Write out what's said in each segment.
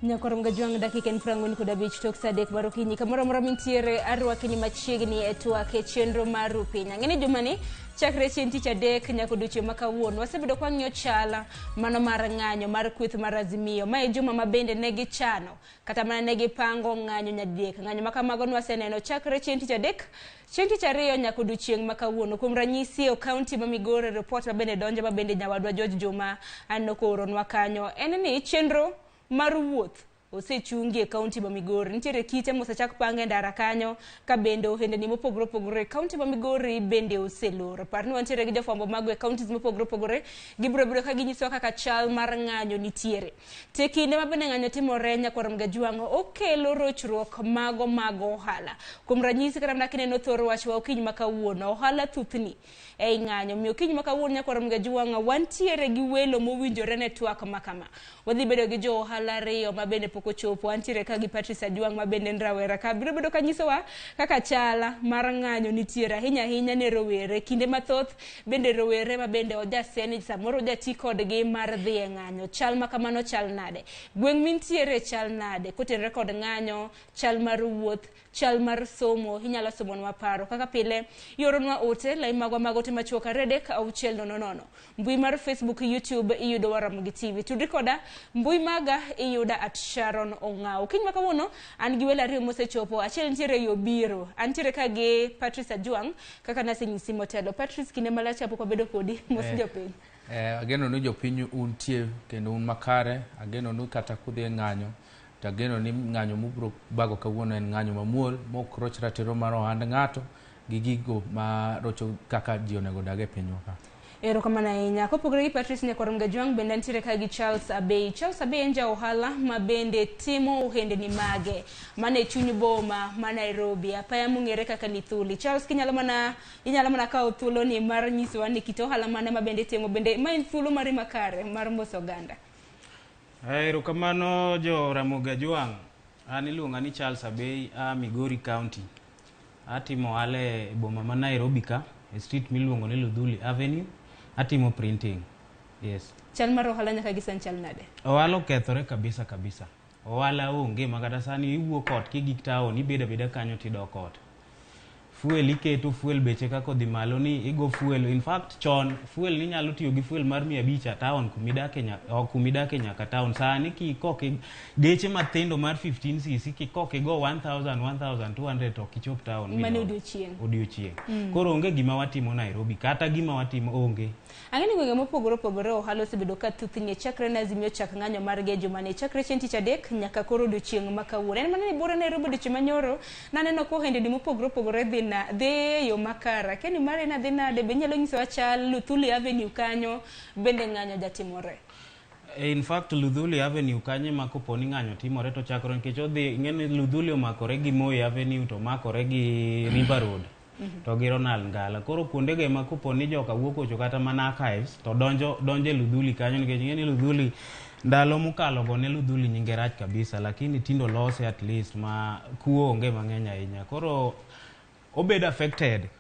Nyakwar Mgajwang' dakika en 45 tok saa 3 mar okinyi kamoro amora mintiere arwaki ni machiegni e twak e chenro mar Rupiny. Ang'e ni jumani chakre chieng' tich adek nyaka odiochieng' ma kawuono wasebedo ka wang'iyo chal mano mar ng'anyo mar kweth mar Azimio. Ma e juma ma bende ne gichano kata mana ne gipango ng'anyo nyadidek. Ng'anyo ma kamago nwaseneno chakre chieng' tich adek chieng' tich ariyo nyaka odiochieng' ma kawuono. Kuom ranyisi e kaunti ma Migori, report ma bende donjo ma bende nyawadwa George Juma nokooronwa kanyo en ni chenro mar wuoth osechungi e kaunti ma Migori. Nitiere kite mosechak pang e ndara kanyo ka bende ohendni mopogore opogore e kaunti ma Migori bende oselor. Par ni wantiere gi jofwambo mago e counties mopogore opogore, gibiro bedo ka ginyisowa kaka chal mar ng'anyo nitiere. To e kinde ma bende ng'anyo timore nyakwar Mgajwang' okelo rochruok mago mag ohala. Kuom ranyisi kata mana kineno thor wach wa okinyi ma kawuono, ohala thuthni ei ng'anyo. Omiyo okinyi ma kawuono nyakwar Mgajwang' wantiere gi welo mowinjore ne twak ma kama. Wadhi bedo gi jo ohala ariyo ma bende pok ochopo. Antiere ka gi Patrice Ajwang' ma bende en rawera ka biro bedo ka nyisowa kaka chala mar ng'anyo nitiere ahinya ahinya ne rowere. Kinde mathoth bende rowere ma bende ojasen samoro ojati kodgi mar dhi e ng'anyo. Chal ma kamano chal nade? Gweng' mintiere chal nade? Kotenore kod ng'anyo, chal mar wuoth, chal mar somo, inyalo somonwa paro. Kaka pile, ioronwa ote, lai magwa mag ote machuok 23600. Mbui mar Facebook, YouTube iyudo Ramogi TV. Tudri koda mbui maga iyuda at Sharon Ong'awo. Kiny ma kawuono an gi welo ariyo mosechopo. Achiel nitiere yo biro. Antiere ka gi Patrice Ajwang' kaka nasenyisi motelo. Patrice, kinde malach kapok wabedo kodi, mos jopiny. Ageno ni jopiny untie kendo un makare. Ageno ni kata kudhi e ng'anyo to ageno ni ng'anyo mubiro bago kawuono en ng'anyo mamuol mok roch ratiro mar ohand ng'ato gi gigo ma rocho kaka ji onego odag e pinywa ka. Erokamano ahinya. Kopogore gi Patrice Nyakwar Mgajwang' bende antiere ka gi Charles Abei. Charles Abei en ja ohala ma bende timo ohendni mage mana e chuny boma ma Nairobi, apaya mong'ere kaka Lithuli. Charles, kinyalo mana inyalo mana kawo thuolo ni mar nyisowa ni kit ohala mane ma bende itimo, bende ma en thuolo mari makare mar moso oganda. Erokamano jo Ramogi Ajwang'. An iluonga ni Charles Abei, a Migori County. Atimo ohala e boma ma Nairobi ka, e street miluongo ni Luthuli Avenue. Atimo printing. Yes. Chal mar ohala nyaka gi sani chal nade? Ohala okethore kabisa kabisa. Ohala onge ma kata sani iwuok ot kigik town ibedo abeda kanyo tidok ot. Fuel iketo fuel beche kaka odhi malo ni igo fuel. In fact chon fuel ninyalo tiyo gi fuel mar 500 a town kumidake nyaka town. Sani kikok geche mathindo mar 15 cc kikok igo 1000 1200 to ok ichop town. Mano odiochieng'. Odiochieng'. Koro onge gima watimo Nairobi kata gima watimo onge. Ang'e ni gwenge mopogore opogore ohala osebedo ka thuthni chakre ne Azimio chak ng'anyo margi e jumani chakre chieng' tich adek nyaka koro odiochieng' ma kawuono. En mana ni buore Nairobi odiochieng' manyoro naneno ka ohendni mopogore opogore dhi na dhi e yo makare. Akia ni mari ne dhi nade, be inyalo nyisowa chal Luthuli Avenue kanyo bende ng'anyo jatimore? In fact Luthuli Avenue kanyo ema kopo ni ng'anyo timore to chakore nikech odhi ing'e ni Luthuli omakore gi Moi Avenue to omakore gi River Road. To gi Ronald Ngala. Koro kuondego ema kopo ni joka wuok ocho kata mana archives to donjo donjo e Luthuli kanyo nikech ing'e ni Luthuli ndalo mokalo go ne Luthuli nyinge rach kabisa lakini tinde olose at least ma kuo onge mang'eny ahinya. Koro obedo affected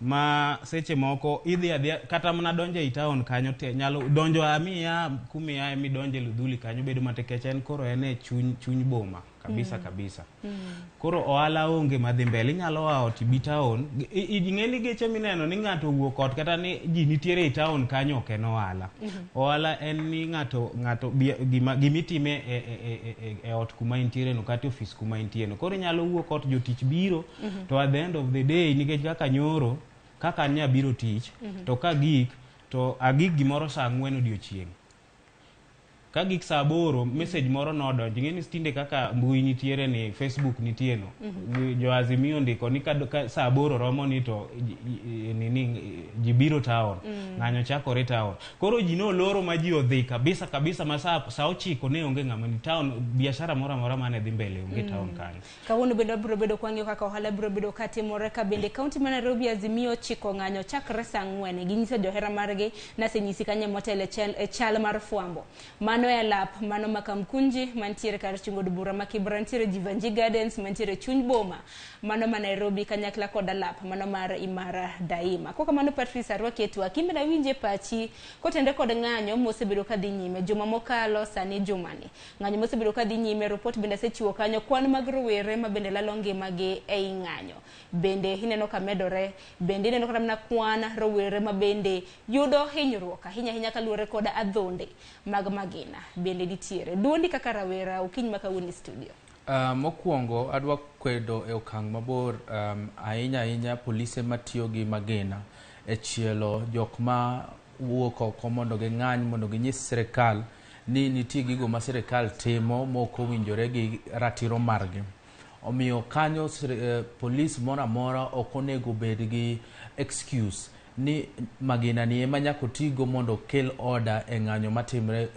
ma seche moko idhi adhiya kata mana donjo ei town kanyo te nyalo donjo amiya kumiaye midonjo e Luthuli kanyo bedo matek nikech en koro en e chuny chuny boma kabisa kabisa. Koro ohala onge madhi mbele inyalo a ot ibi town ing'e ni geche mineno ni ng'ato owuok ot kata ni ji nitiere e town kanyo ok en ohala. Ohala en ni ng'ato ng'ato gima gimitime e, e, e, e, e ot kuma intiere no kata e ofis kuma intie no. Koro inyalo wuok ot jotich biro to at the end of the day nikech kaka nyoro kaka an nyabiro tich to kagik to agik gimoro saa ang'wen odiochieng'. Ka gik saa aboro message moro nodonjo ing'e ni tinde kaka mbui nitiere ni Facebook nitie no jo Azimio ndiko ni ka saa aboro romo ni to nini ji biro town ng'anyo chakore town koro ji noloro ma ji odhi kabisa kabisa ma saa ochiko ne onge ng'ama ni town biashara moro amora mane dhi mbele onge town kanyo. Kawuono bende wabiro bedo kwang'iyo kaka ohala biro bedo katimore ka bende kaunti ma Nairobi Azimio chiko ng'anyo chakre saa ang'wen. Ginyiso johera margi nasenyisi kanyo motelo e chal mar fwambo. Mano Mano e alap mano ma Kamkunji mantiere kar chung' od bura ma Kibra, nitiere Jivanji Gardens mantiere chuny boma mano ma Nairobi kanyakla kod alap mano mar Imara Daima. Kok kamano Patrice, arwaki e twak. In bende awinje pachi kotenore kod ng'anyo mosebedo kadhi nyime juma mokalo, sani jumani. Ng'anyo mosebedo kadhi nyime, report bende asechiwo kanyo, kwan mag rowere ma bende lalo ngimagi ei ng'anyo bende ineno ka medore, bende ineno kata mana kwan rowere ma bende yudo hinyruok ahinya ahinya kaluwore kod adhonde mag magina bende nitiere. Duondi kaka rawera okinyi ma kawuono e studio. Mokwongo adwa kwedo e okang' mabor ahinya ahinya polise matiyo gi magina e chielo jok ma wuok oko mondo ging'any, mondo ginyis sirikal ni nitie gigo ma sirikal timo mok owinjore gi ratiro margi. Omiyo kanyo polis moro amora ok onego bed gi excuse ni magina ni ema nyaka otigo mondo okel order e ng'anyo matimre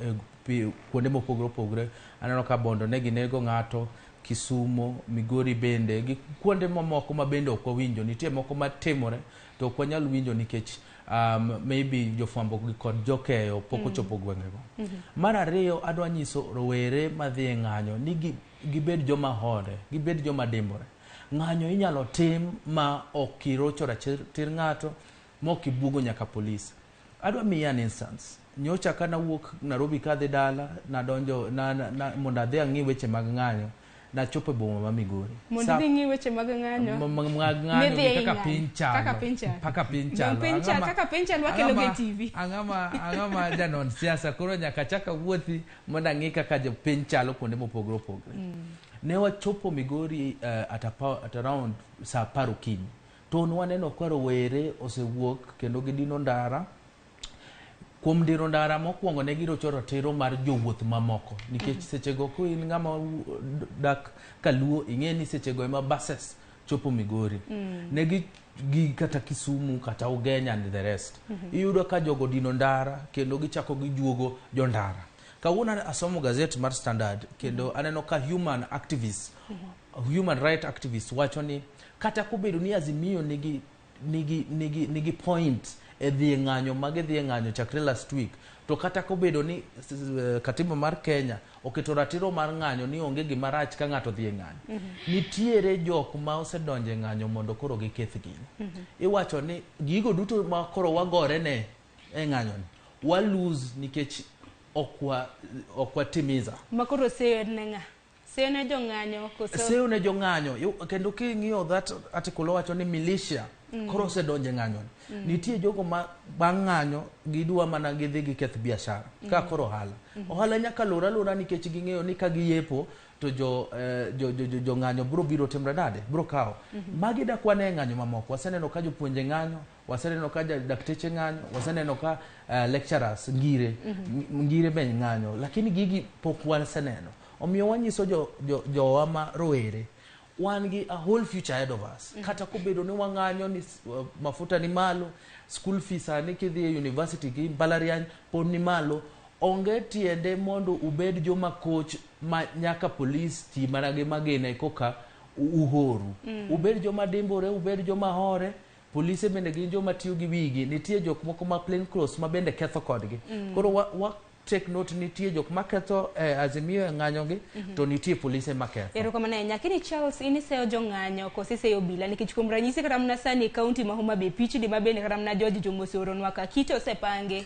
e kuonde mopogore opogore. Aneno ka Bondo ne ginego ng'ato, Kisumo, Migori bende, gi kuonde mamoko ma bende ok wawinjo. Nitie moko matimore to ok wanyal winjo nikech maybe jofwambo gi kod jokeyo pok ochopo gwengego. Mar ariyo, adwa nyiso rowere madhi e ng'anyo ni gibed joma hore, gibed joma dimbore. Ng'anyo inyalo tim ma ok irocho ratir ng'ato, ma ok ibuogo nyaka polis. Adwa miyi an instance. Nyocha ka nawuok Nairobi kadhi dala, nadonjo na mondo adhi ang'i weche mag ng'anyo, nachopo e boma ma Migori. Mondo idhi ng'i weche mag ng'anyo. Mag ng'anyo Midhi ei kaka ng'anyo. piny chalo. Kaka piny chalo. Kaka piny chalo. Piny chalo, kaka piny chalo wakelo go e TV. Ang'ama janon siasa koro nyaka chak awuothi mondo ang'i kaka jopiny chalo kuonde mopogore opogore. Ne wachopo Migori at around saa 10 okinyi. To nwaneno ka rowere osewuok kendo gidino ndara. Kuom dino ndara mokwongo ne girocho ratiro mar jowuoth mamoko nikech sechego ka in ng'ama dak kaluo ing'e ni sechego ema buses chopo Migori. Ne gi kata Kisumu kata Ugenya and the rest. Iyudo ka jogo dino ndara kendo gichako gijuogo jo ndara. Kawuono asomo gazet mar Standard kendo aneno ka human right activists wacho ni kata kobedo ni Azimio nigi point e dhi e ng'anyo ma gidhi e ng'anyo chakre last week, to kata kobedo ni katiba mar Kenya oketo ratiro mar ng'anyo ni onge gima rach ka ng'ato dhi e ng'anyo, nitiere jok ma osedonjo e ng'anyo mondo koro giketh gini. Iwacho ni gigo duto ma koro wagore ne e ng'anyo ni wa lose nikech ok watimiza. Ma koro seyo ne ng'a? Seyo ne jong'anyo koso? Seyo ne jong'anyo. Kendo king'iyo that article owacho ni militia koro osedonjo e ng'anyo. Nitie jogo ma bang' ng'anyo gidwa mana gidhi giketh biashara ka koro ohala. Ohala nyaka lor alora nikech ging'eyo ni ka giyepo to jo ng'anyo biro biro timre nade? Biro kawo. Magi dak wane e ng'anyo mamoko. Waseneno ka jopuonje ng'anyo, waseneno ka dakteche ng'anyo, waseneno ka lecturers ngire be ng'anyo, lakini gigi pok waseneno. Omiyo wanyiso jowa ma rowere, wan gi a whole future ahead of us. Kata kobedo ni wang'anyo ni mafuta ni malo, school fees sani kidhi e university gi mbalariany pod ni malo, onge tiende mondo ubed joma koch ma nyaka polis ti mana gi magina koka uhoru. Ubed joma dimbore, ubed joma hore. Polise bende gin joma tiyo gi wigi. Nitie jok moko ma plain clothes ma bende ketho kodgi. Koro wa take note nitie jok maketho Azimio e ng'anyo gi, to nitie polise maketho. Erokamano ahinya. Lakini Charles, in iseyo jong'anyo koso iseyo obila? Nikech kuom ranyisi kata mana sani e kaunti ma Homa Bay, pichni ma bende kata mana George Jomo oseoronwa ka, kite osepange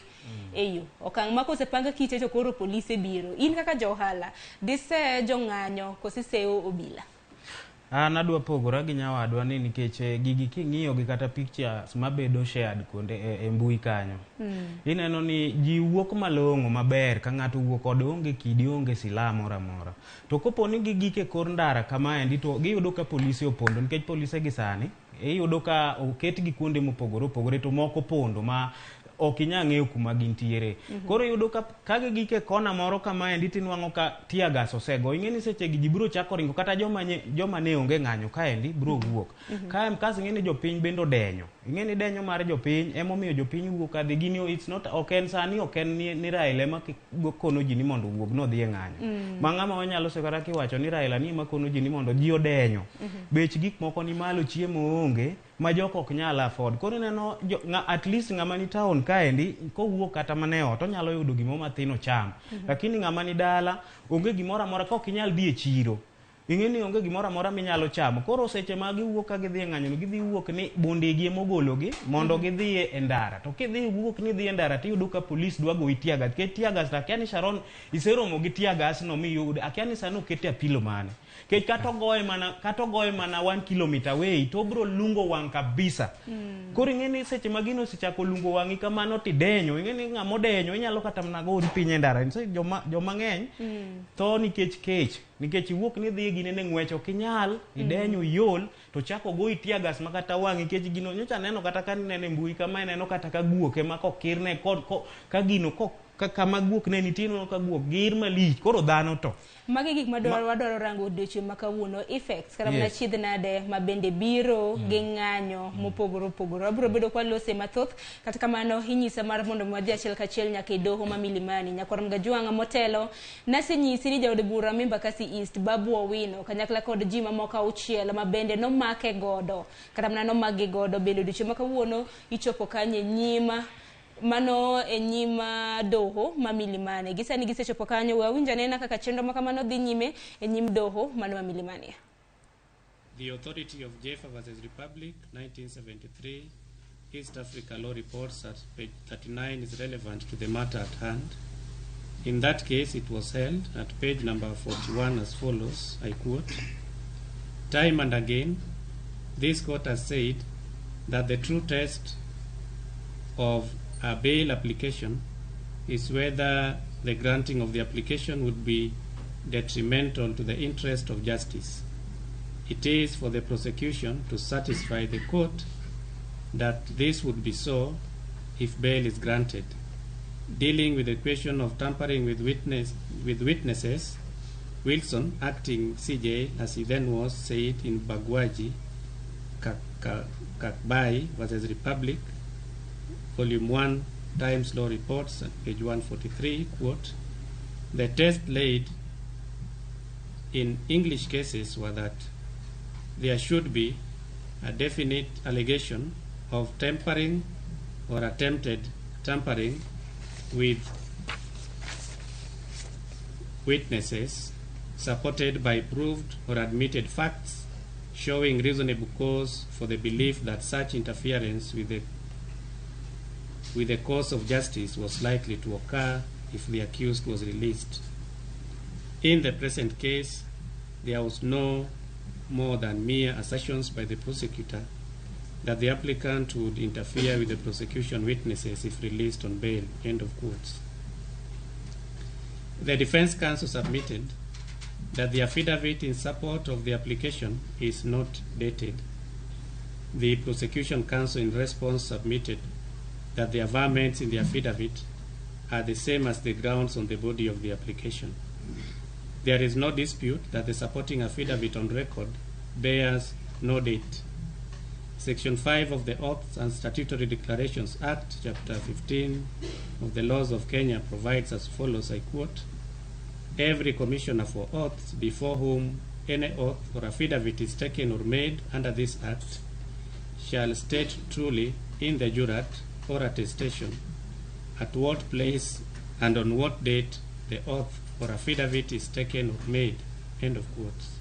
e yo. Okang' ma kosepang kite to koro polise biro. In kaka jo ohala, dise jong'anyo koso iseyo obila? An adwa pogora gi nyawadwa ni nikech gigi king'iyo gi kata pictures mabedo shared kuonde e mbui kanyo. Ineno ni ji wuok malong'o maber ka ng'ato wuok ode onge kidi onge silaha moro amora. To kopo ni gigik e kor ndara kamaendi to giyudo ka polise opondo nikech polise gi sani iyudo ka oketgi kuonde mopogore opogore to moko pondo ma ok inyal ng'eyo kuma gintiere. Koro iyudo ka gigik e kona moro kamaendi tinwang'o ka tear gas osego. Ing'e ni sechegi ji biro chako ringo kata joma ne onge ng'anyo kaendi biro wuok. Kae kasto ing'e ni jopiny bende odenyo. Ing'e ni denyo mar jopiny emomiyo jopiny wuok kadhi. Gini it's not ok en sani ok en ni Raila ema kono ji ni mondo owuog nodhi e ng'anyo. Ma ng'ama wanyalo se kata kiwacho ni Raila ni ema kono ji ni mondo ji odenyo. Bech gik moko ni malo, chiemo onge. Ma jok ok nyal afford. Koro ineno at least ng'ama ni town kaendi kowuok kata mana e ot onyalo yudo gimoro mathin ocham. Lakini ng'ama ni dala onge gimoro amora ka ok inyal dhi e chiro. Ing'e ni onge gimoro amora minyalo chamo. Koro seche ma giwuok ka gidhi e ng'anyo no gidhi wuok ni bundegi emogologi mondo gidhi e ndara. To kidhi wuok ni idhi e ndara tiyudo ka polis dwa goyi tear gas. Nikech tear gas to akia ni Sharon iseromo gi tear gas no miyud akia ni sani okete apilo mane. Nikech kata ogoye mana 1 kilometer away to obiro lungo wang' kabisa. Koro ing'e ni seche ma gino osechako lungo wang'i kamano tidenyo, ing'e ni ng'ama odenyo inyalo kata mana gori piny e ndara. Nitie joma ng'eny tho nikech kech. Nikech iwuok ni idhi ginene ng'wech ok inyal, idenyo iol, to chako goyi tear gas ma kata wang'i nikech gino nyocha aneno kata ka ineno e mbui kama ineno kata ka guok ema kokirne kod ka gino ka kama guok ne nitie ineno ka guok gir malich koro dhano to. Magi gik madwaro wadwaro rango odiochieng' ma kawuono, effects kata mana chiedh nade ma bende biro gi ng'anyo mopogore opogore. Wabiro bedo kwalose mathoth, kata kamano inyisa mar mondo mi wadhi achiel kachiel nyaka e doho ma Milimani. Nyakwar Mgajwang' motelo nasenyisi ni jaod bura ma Embakasi East Babu Owino kanyakla kod ji mamoko auchiel ma bende nomake godo kata mana nomakgi godo bende odiochieng' ma kawuono ichopo kanyo e nyim mano e nyim doho ma Milimani. Gisani gisechopo kanyo, we awinj anena kaka chenro ma kamano dhi nyime e nyim doho mano ma Milimani. The authority of Jaffa versus Republic, 1973, East Africa Law Reports at page 39 is relevant to the matter at hand. In that case, it was held at page number 41 as follows, I quote, "Time and again, this court has said that the true test of a bail application is whether the granting of the application would be detrimental to the interest of justice. It is for the prosecution to satisfy the court that this would be so if bail is granted. Dealing with the question of tampering with witnesses, Wilson, acting CJ as he then was, said in Bhagwanji Kakbhai versus Republic, Volume 1, Times Law Reports, at page 143, quote, 'The test laid in English cases were that there should be a definite allegation of tampering or attempted tampering with witnesses supported by proved or admitted facts showing reasonable cause for the belief that such interference with the course of justice was likely to occur if the accused was released. In the present case, there was no more than mere assertions by the prosecutor that the applicant would interfere with the prosecution witnesses if released on bail.' End of quotes. The defense counsel submitted that the affidavit in support of the application is not dated. The prosecution counsel in response submitted that the averments in the affidavit are the same as the grounds on the body of the application. There is no dispute that the supporting affidavit on record bears no date. Section 5 of the Oaths and Statutory Declarations Act, Chapter 15 of the Laws of Kenya provides as follows, I quote, 'Every commissioner for oaths before whom any oath or affidavit is taken or made under this act shall state truly in the jurat or attestation at what place and on what date the oath or affidavit is taken or made.' End of quotes.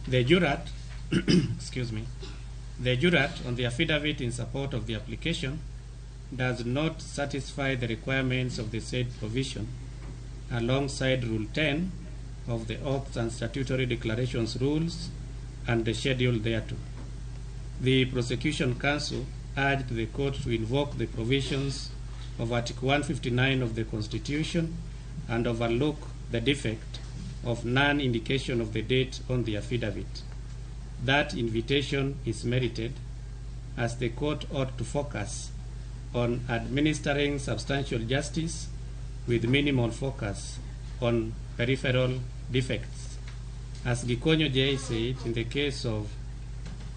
The jurat, excuse me, the jurat on the affidavit in support of the application does not satisfy the requirements of the said provision alongside Rule 10 of the Oaths and Statutory Declarations Rules and the schedule thereto. The prosecution counsel urged the court to invoke the provisions of Article 159 of the Constitution and overlook the defect of non-indication of the date on the affidavit. That invitation is merited, as the court ought to focus on administering substantial justice with minimal focus on peripheral defects. As Gikonyo J said in the case of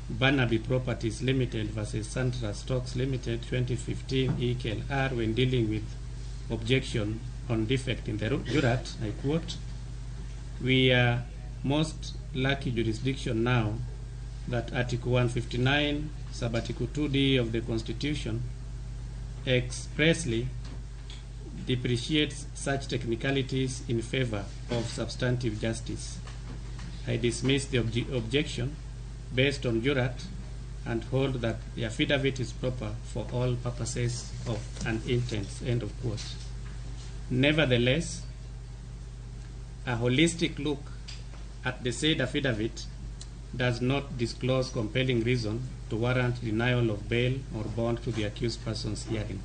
Burnaby Properties Limited versus Santra Stocks Limited 2015 eKLR when dealing with objection on defect in the jurat, I quote, 'We are most lucky jurisdiction now that Article 159, Subarticle 2D of the Constitution expressly depreciates such technicalities in favor of substantive justice. I dismiss the objection based on jurat and hold that the affidavit is proper for all purposes of an intent. End of quote. Nevertheless, a holistic look at the said affidavit does not disclose compelling reason to warrant denial of bail or bond to the accused persons herein.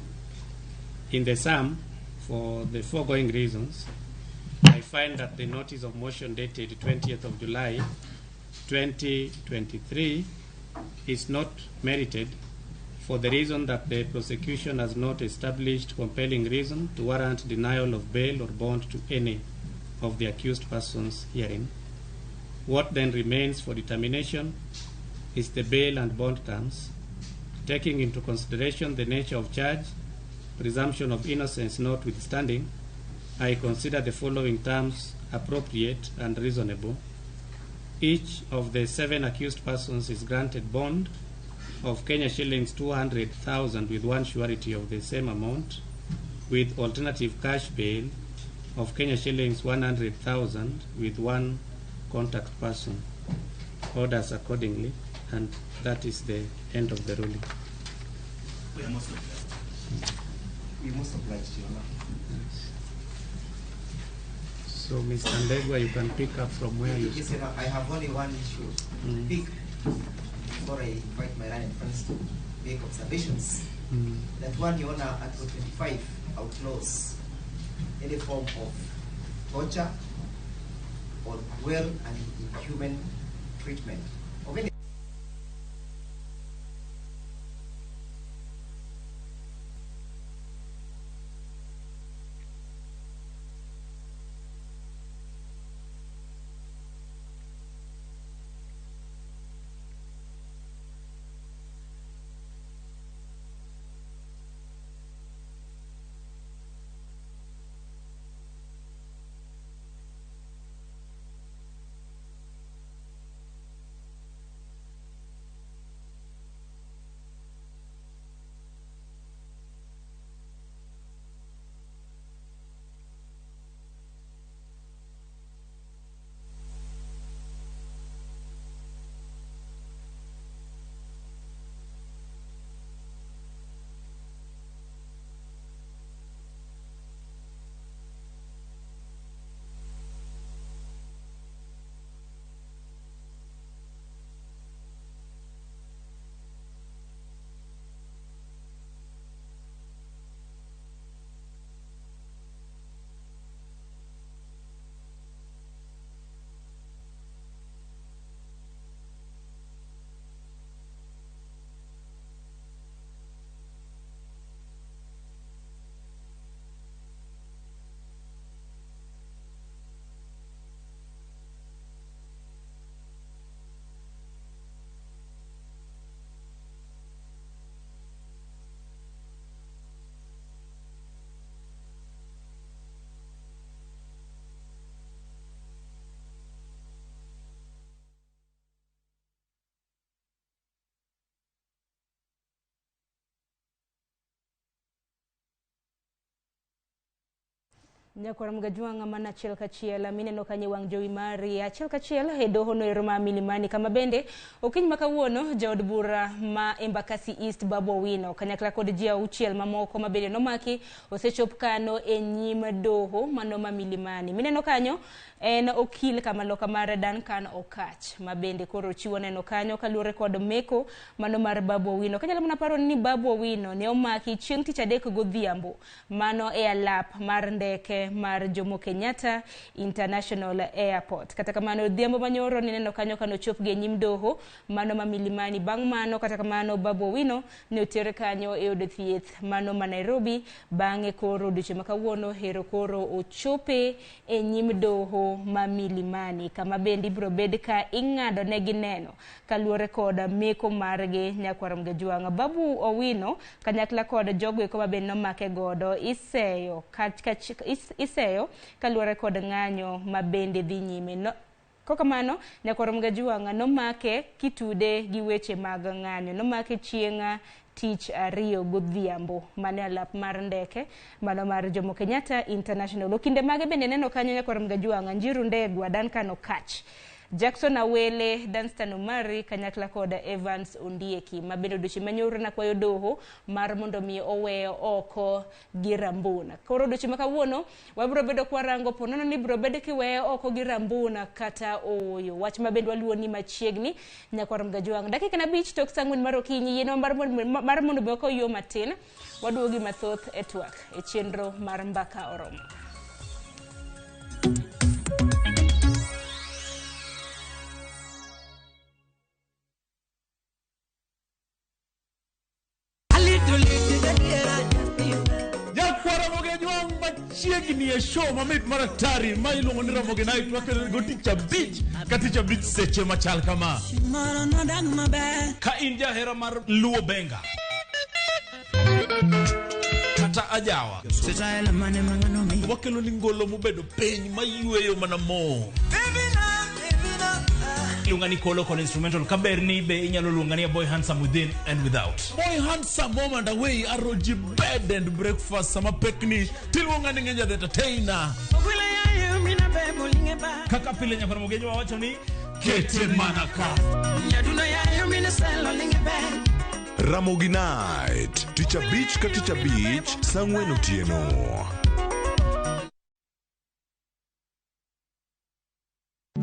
In the sum, for the foregoing reasons, I find that the notice of motion dated 20th of July 2023 is not merited for the reason that the prosecution has not established compelling reason to warrant denial of bail or bond to any of the accused persons herein. What then remains for determination is the bail and bond terms, taking into consideration the nature of charge, presumption of innocence notwithstanding, I consider the following terms appropriate and reasonable. Each of the 7 accused persons is granted bond of Kenya shillings 200,000 with one surety of the same amount, with alternative cash bail of Kenya shillings 100,000 with one contact person. Orders accordingly, and that is the end of the ruling. We are most obliged. We are most obliged, Your Honor. Yes. So, Mr. Ndegwa, you can pick up from where you Yes, Your Honor, I have only one issue to pick before I invite my learned friends to make observations. That one, Your Honor, Article 25 outlaws any form of torture or cruel and inhuman treatment of any Nyakwar Mgajwang' mana achiel kachiel mineno kanyo wang' jowi mari achiel kachiel e doho noero ma Milimani, kama bende okinyi ma kawuono jaod bura ma Embakasi East Babu Owino kanyakla kod ji auchiel mamoko ma bende nomaki osechop kano e nyim doho mano ma Milimani. Mineno kanyo en okil kamaloka mar Duncan Okach ma bende koro chiwo neno kanyo kaluwore kod meko mano mar Babu Owino. Kanyalo mana paro ni Babu Owino ne omaki chieng' tich adek godhiambo mano e alap mar ndeke mar Jomo Kenyatta International Airport. Kata kamano odhiambo manyoro nineno kanyo kanochop gi e nyim doho mano ma Milimani. Bang' mano kata kamano Babu Owino ne oter kanyo e od thieth mano ma Nairobi. Bang'e koro odiochieng' ma kawuono hero koro ochope e nyim doho ma Milimani kama bende ibiro bed ka ing'ado negi neno kaluwore kod meko margi. Nyakwar Mgajwang' Babu Owino kanyakla kod jogo eko ma bende nomake godo iseyo kaluwore kod ng'anyo ma bende dhi nyime. Kokamano, Nyakwar Mgajuang' nomake kitude gi weche mag ng'anyo. Nomake chieng' tich ariyo godhiambo mane alap mar ndeke mano mar Jomo Kenyatta International. Okinde mage bende neno kanyo Nyakwar Mgajuang' Njiru Ndegwa, Duncan Okach, Jackson Awele, Danstan Omari kanyakla kod Evans Ondieki ma bende odiochieng' manyoro nakwayo doho mar mondo mi owe oko gi Rambuna. Koro odiochieng' ma kawuono wabiro bedo kwarango ponono ni biro bed kiweye oko gi Rambuna kata ooyo. Wach ma bende waluwo ni machiegni Nyakwar Mgajuang'. Dakika na 5 tok saa 4 mar okinyi yienwa mar mondo mi wakaw yo matin waduogi mathoth e twak e chenro mar Mbaka Oromo. Machiegni e show mamit mar atari ma iluongo ni Ramogi Night wakelo go tich abich ka tich abich seche machal kama. Ka in jahera mar Luo Benga kata ajawa, wakelo ni ngolo mobedo piny mayweyo mana mo. Iluonga ni Kolo kod instrumental kaber ni be inyalo luonga ni a boy handsome within and without. Boy handsome home and away aroji bed and breakfast sama pekni tiluonga ni Ngenja the entertainer. Kaka pile Nyakwar Mgajuang' wawacho ni kete mana ka. Ramogi Night, tich abich ka tich abich, saa 4 otieno.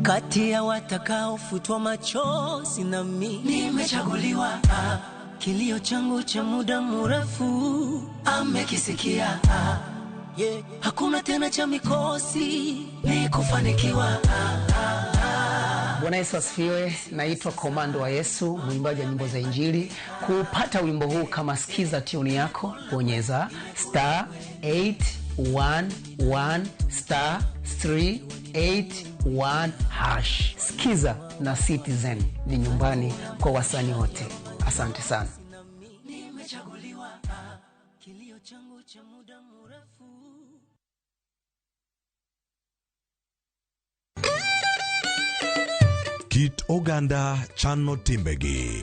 Kati ya watakaofutwa machozi na mimi nimechaguliwa. Kilio changu cha muda mrefu amekisikia. Yeah. Hakuna tena cha mikosi ni kufanikiwa. Bwana Yesu asifiwe. Naitwa Komando wa Yesu, mwimbaji wa nyimbo za Injili. Kupata wimbo huu kama sikiza tune yako, bonyeza star 811 star 381 hash. Sikiza na Citizen ni nyumbani kwa wasanii wote. Asante sana. Kit oganda chano timbegi.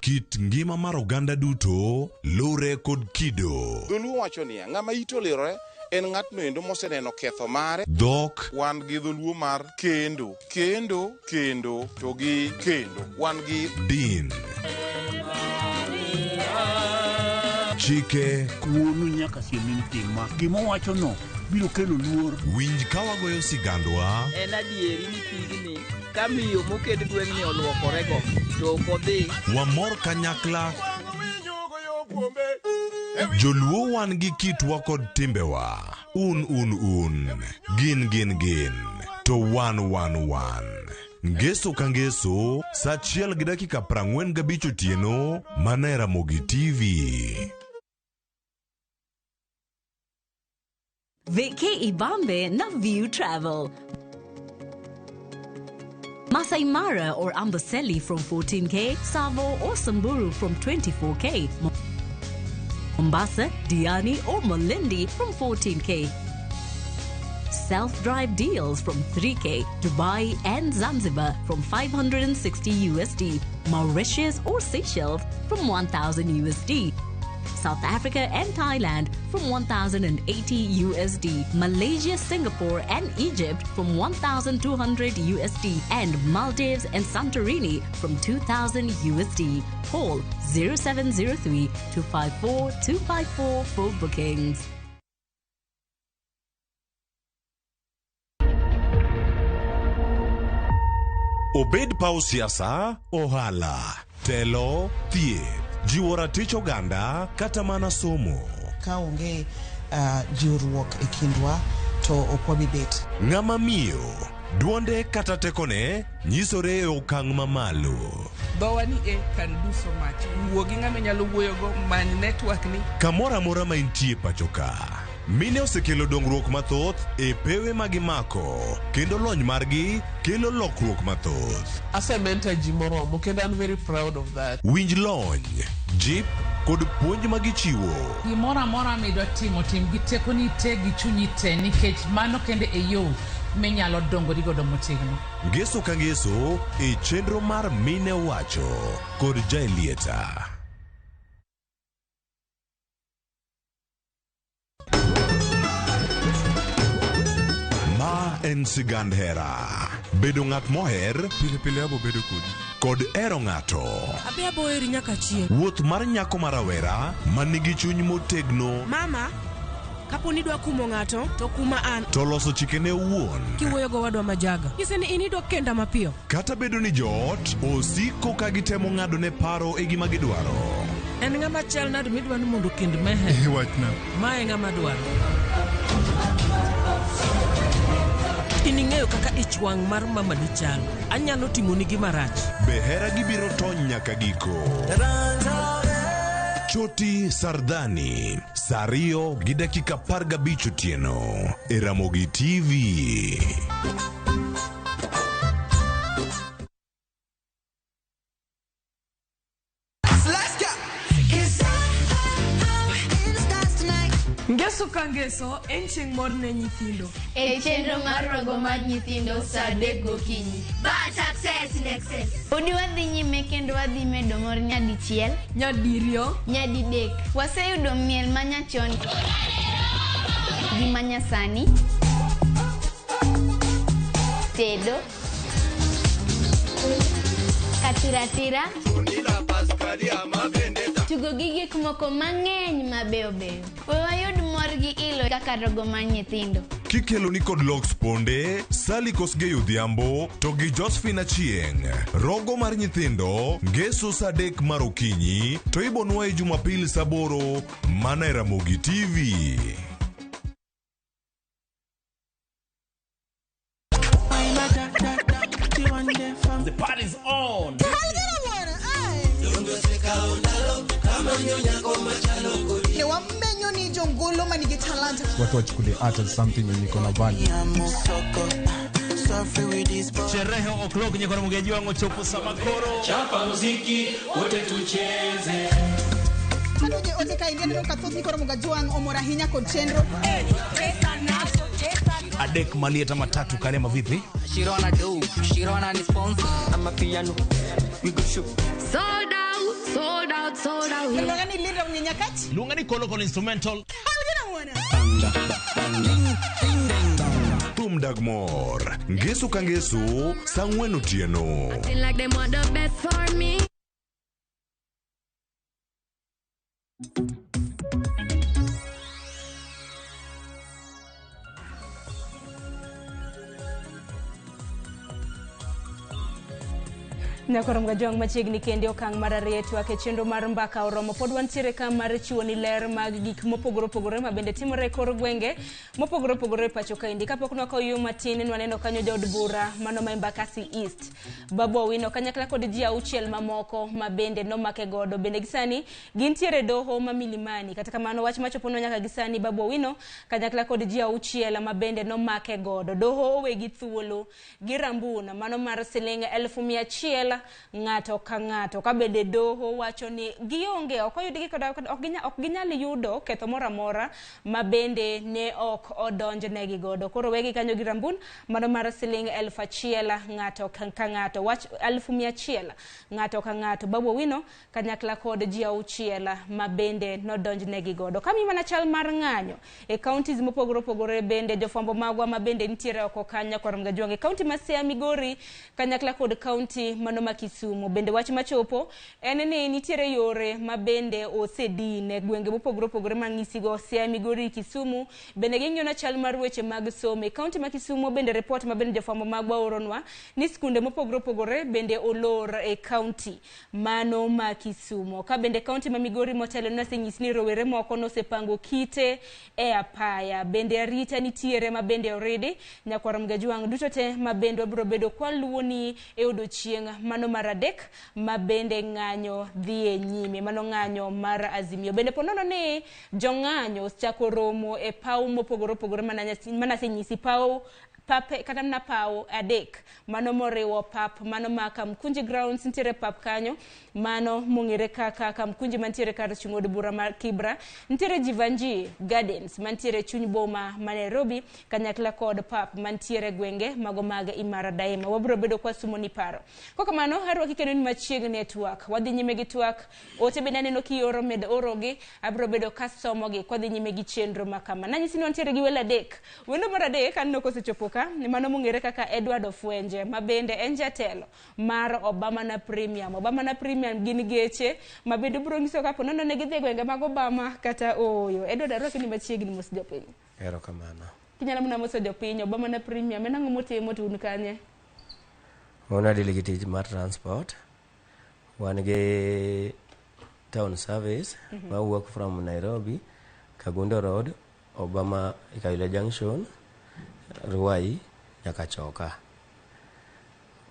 Kit ngima mar oganda duto lure kod kido. Dholuo wacho niya, ng'ama ite olirore en ng'atno endo moseneno ketho mare. Dhok. Wan gi dholuo mar kendo, kendo, kendo, to gi kendo. Wan gi din. Chike. Wuonu nyaka siem tima. Gima owacho no biro kelo luor. Winj ka wagoyo sigandwa. En adieri ni pigni ka miyo moket gweng'ni oluokorego to ok odhi. Wamor kanyakla. Joluo wan gi kitwa kod timbewa. Un un un. Gin gin gin. To wan wan wan. Ngeso ka ngeso, saa 1:45 otieno, mana e Ramogi TV. Vacay Ibambe na View Travel. Masai Mara or Amboseli from 14K, Savo or Samburu from 24K, Mombasa, Diani or Malindi from 14K. Self-drive deals from 3K, Dubai and Zanzibar from 560 USD, Mauritius or Seychelles from 1,000 USD. South Africa and Thailand from 1,080 USD, Malaysia, Singapore and Egypt from 1,200 USD, and Maldives and Santorini from 2,000 USD. Call 0703 254 254 for bookings. Obed paw siasa, ohala, telo, thieth, jiwo ratich oganda kata mana somo. Ka onge jiwruok e kindwa to ok wabi bet. Ng'ama miyo, duonde kata tekone nyisore e okang' mamalo. Dhowa ni e can do so much. Wuo gi ng'ama inyalo wuoyogo, many network ni. Kamoro amora ma intie pacho ka. Mine osekelo dongruok mathoth e pewe magimako kendo lony margi kelo lokruok mathoth. Asementor ji moromo kendo I'm very proud of that. Winj lony, jip kod puonj ma gichiwo. Gimoro amora midwa timo, tim gi tekoni te gi chunyi te nikech mano kende e yo minyalo dongori godo motegno. Ngeso ka ngeso e chenro mar Mine Owacho kod Jaelieta. Ma en sigand hera. Bedo ng'at moher Pile pile abo bedo kodi. kod hero ng'ato. Abi abo heri nyaka chieng'. Wuoth mar nyako ma rawera ma nigi chuny motegno Mama, kapo ni idwa kumo ng'ato, to kuma an. to loso chikene owuon. Kiwuoyo gowadwa majaga. Nyise ni in idwa kenda mapiyo. Kata bedo ni joot osiko ka gitemo ng'adone paro e gima gidwaro. En ng'ama chal nade midwa ni mondo okend Meher? Wachna. Ma e ng'ama dwaro. In ing'eyo kaka ich wang' mar mamani chalo. Anyalo timoni gima rach. Be hera gibiro tony nyaka giko? Choti Sardani, saa 2:15 otieno e Ramogi TV. Let's go. Ngeso ka ngeso en chieng' mor ne nyithindo. E chenro mar rogo mar nyithindo saa 3 gokinyi. Bad success in excess. Podi wadhi nyime kendo wadhi medo mor nyadichiel, nyadiriyo, nyadidek. Waseyudo miel manyachon gi manyasani, tedo, katiratira, tugo gi gik moko mang'eny mabeyo beyo. We wayud mor gi ilo kaka rogo mar nyithindo. Kikeloni kod Lox Ponde, Sally Kosgei Odhiambo to gi Josephine Achieng'. Rogo mar nyithindo ngeso saa 3 mar okinyi to ibonwaye Jumapil saa 8 mana e Ramogi TV. The party's on. Ne wamenyo ni jongolo manigi talanta. Watu wachukulie art as something yenye iko na value. Sherehe o'clock nyakora mugeji wangu chopo sama koro. Chapa muziki wote tucheze. Kanoje ote ka ineno ka thoth nyikoro Mugajwang' omor ahinya kod chenro. Adek malieta matatu kalema vipi? Shirona do, Shirona ni sponsor. I'm a piano. We go show. Sold out, sold out, sold out. Luonga ni Linda Mnyenyakach. Luonga ni Kolo Kolo instrumental. Thum dag mor. Ngeso ka ngeso saa 4 otieno. Acting like they want the best for me. Nyakoro Mgajwang' machiegni kende okang' mar ariyo e twak e chenro mar mbaka oromo. Pod wantiere ka mar chiwo ni ler mag gik mopogore opogore ma bende timore e kor gwenge mopogore opogore e pacho kaendi. Kapok nwakawo yo matin nwaneno kanyo jaod bura mano ma Embakasi East Babu Owino kanyakla kod ji 6 mamoko ma bende nomake godo. Bende gisani gintiere doho ma Milimani. Kata kamano wach machoponwa nyaka gisani Babu Owino kanyakla kod ji 6 ma bende nomake godo. Doho owegi thuolo gi rambuna mano mar siling 100,000 ng'ato ka ng'ato. Ka bende doho wacho ni gionge, ok oyudgi kod ok ginyal yudo ketho moro amora ma bende ne ok odonjnegi godo. Koro wegi kanyo gi rambun mano mar siling 1,000 ng'ato ka ng'ato, wach 100,000 ng'ato ka ng'ato. Babu Owino kanyakla kod ji 6 ma bende nodonjnegi godo. Kami mana chal mar ng'anyo e counties mopogore opogore bende jofwambo magwa ma bende nitiere oko kanyo kor Mgajwang' e county ma Siaya Migori kanyakla kod county mano ma Kisumu. Bende wach machopo en ni nitiere yore ma bende osedin e gwenge mopogore opogore mang'isigo Siaya, Migori, Kisumu. Bende ging'iyo na chal mar weche mag somo e county ma Kisumu. Bende report ma bende jofwambo magwa oronwa ni skunde mopogore opogore bende olor e county mano ma Kisumu. Ka bende county ma Migori motelo nosenyis ni rowere moko nosepango kite e apaya. Bende arita nitiere ma bende oridi nyakwar Mgajwang' duto te ma bende wabiro bedo kwaluwoni e odiochieng' mano mar 3 ma bende ng'anyo dhi e nyime, mano ng'anyo mar Azimio. Bende ponono ni jong'anyo osechako romo e paw mopogore opogore manasenyisi paw Pape kata mana paw 3 mano moriwo pap mano ma Kamkunji Grounds nitiere pap kanyo mano mong'ere kaka Kamkunji mantiere kar chung' od bura mar Kibra, nitiere Jivanji Gardens mantiere chuny boma ma Nairobi kanyakla kod pap mantiere gwenge mago mag Imara Daima. Wabiro bedo kwa sumo ni paro. Kokamano arwaki kendo ni machiegni e twak. Wadhi nyime gi twak. Ote bende aneno kioro med orogi, abiro bedo kasomogi kwadhi nyime gi chenro makama. Nanyisi ni wantiere gi welo 3. Wendo mar 3 aneno kosechopo ka, ni mano mong'ere kaka Edward Ofwenje, ma bende en jatelo mar Obama na Premium. Obama na Premium gin geche ma bende biro nyiso kapo nono ne gidhi e gwenge mag Obama kata ooyo. Edward, arwaki ni machiegni mos jopiny. Erokamano. Kinyalo mana moso jopiny, Obama na Premium en ang'o motimo to un kanye? Wan adili gi tich mar transport. Wan gi town service mawuok from Nairobi, Kagundo Road, Obama Kayole Junction, Ruai nyaka Choka.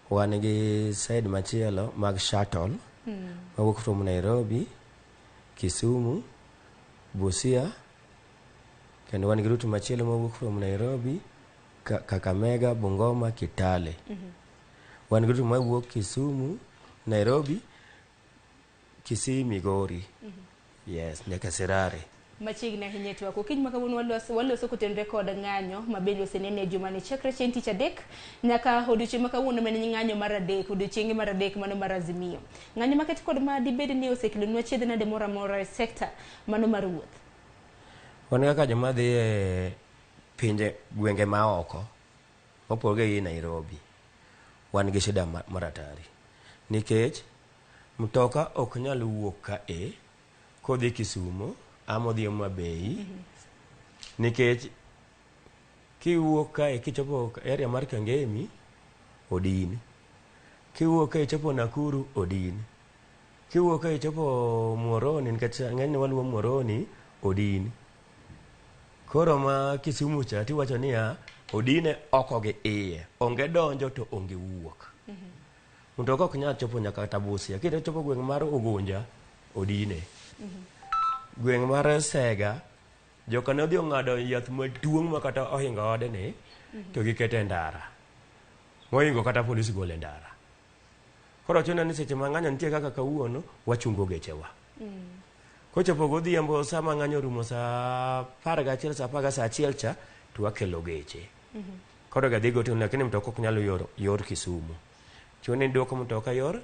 Wan gi side machielo mag shuttle mawuok from Nairobi, Kisumu, Busia, kendo wan gi route machielo mawuok from Nairobi, Kakamega, Bungoma, Kitale. Wan gi route mawuok Kisumu, Nairobi, Kisii, Migori. Yes, nyaka Sirare. Machiegni ahinya e twak. Okinyi ma kawuono waloso kotenore kod ng'anyo ma bende osenene e jumani chakre chieng' tich 3 nyaka odiochieng' ma kawuono ma en ng'anyo mar 3, odiochienge mar 3 mano mar Azimio. Ng'anyo maket kod ma dibed ni osekelonwa chiedh nade moro amora e sekta mano mar wuoth? Wan kaka joma dhi e pinje gwenge ma oko mopogore gi Nairobi, wan gi shida maratari nikech mtoka ok nyal wuok ka e kodhi Kisumo ama odhi Homa Bay nikech kiwuok kae kichopo area mar Kangemi odin, kiwuok kae ichopo Nakuru odin, kiwuok kae ichopo Muhoroni nikech ng'enyne waluwo Muhoroni odin. Koro ma Kisumu cha tiwacho niya odine oko gi iye, onge donjo to onge wuok. Mtoka ok nyal chopo nyaka kata Busia. Kichopo gweng' mar Ugunja odine. Gweng' mar Sega joka ne odhi ong'ado yath maduong' ma kata ohingo odni to gikete e ndara. Mohingo kata polis golo e ndara. Koro chuno ni seche ma ng'anyo nitie kaka kawuono wachungo gechewa. Kochopo godhiambo sama ng'anyo orumo saa 11 saa 10 saa 1 cha to wakelo geche. Koro gadhi go to lakini mtoka ok nyal yor Kisumu. Chuno ni duoko mtoka yor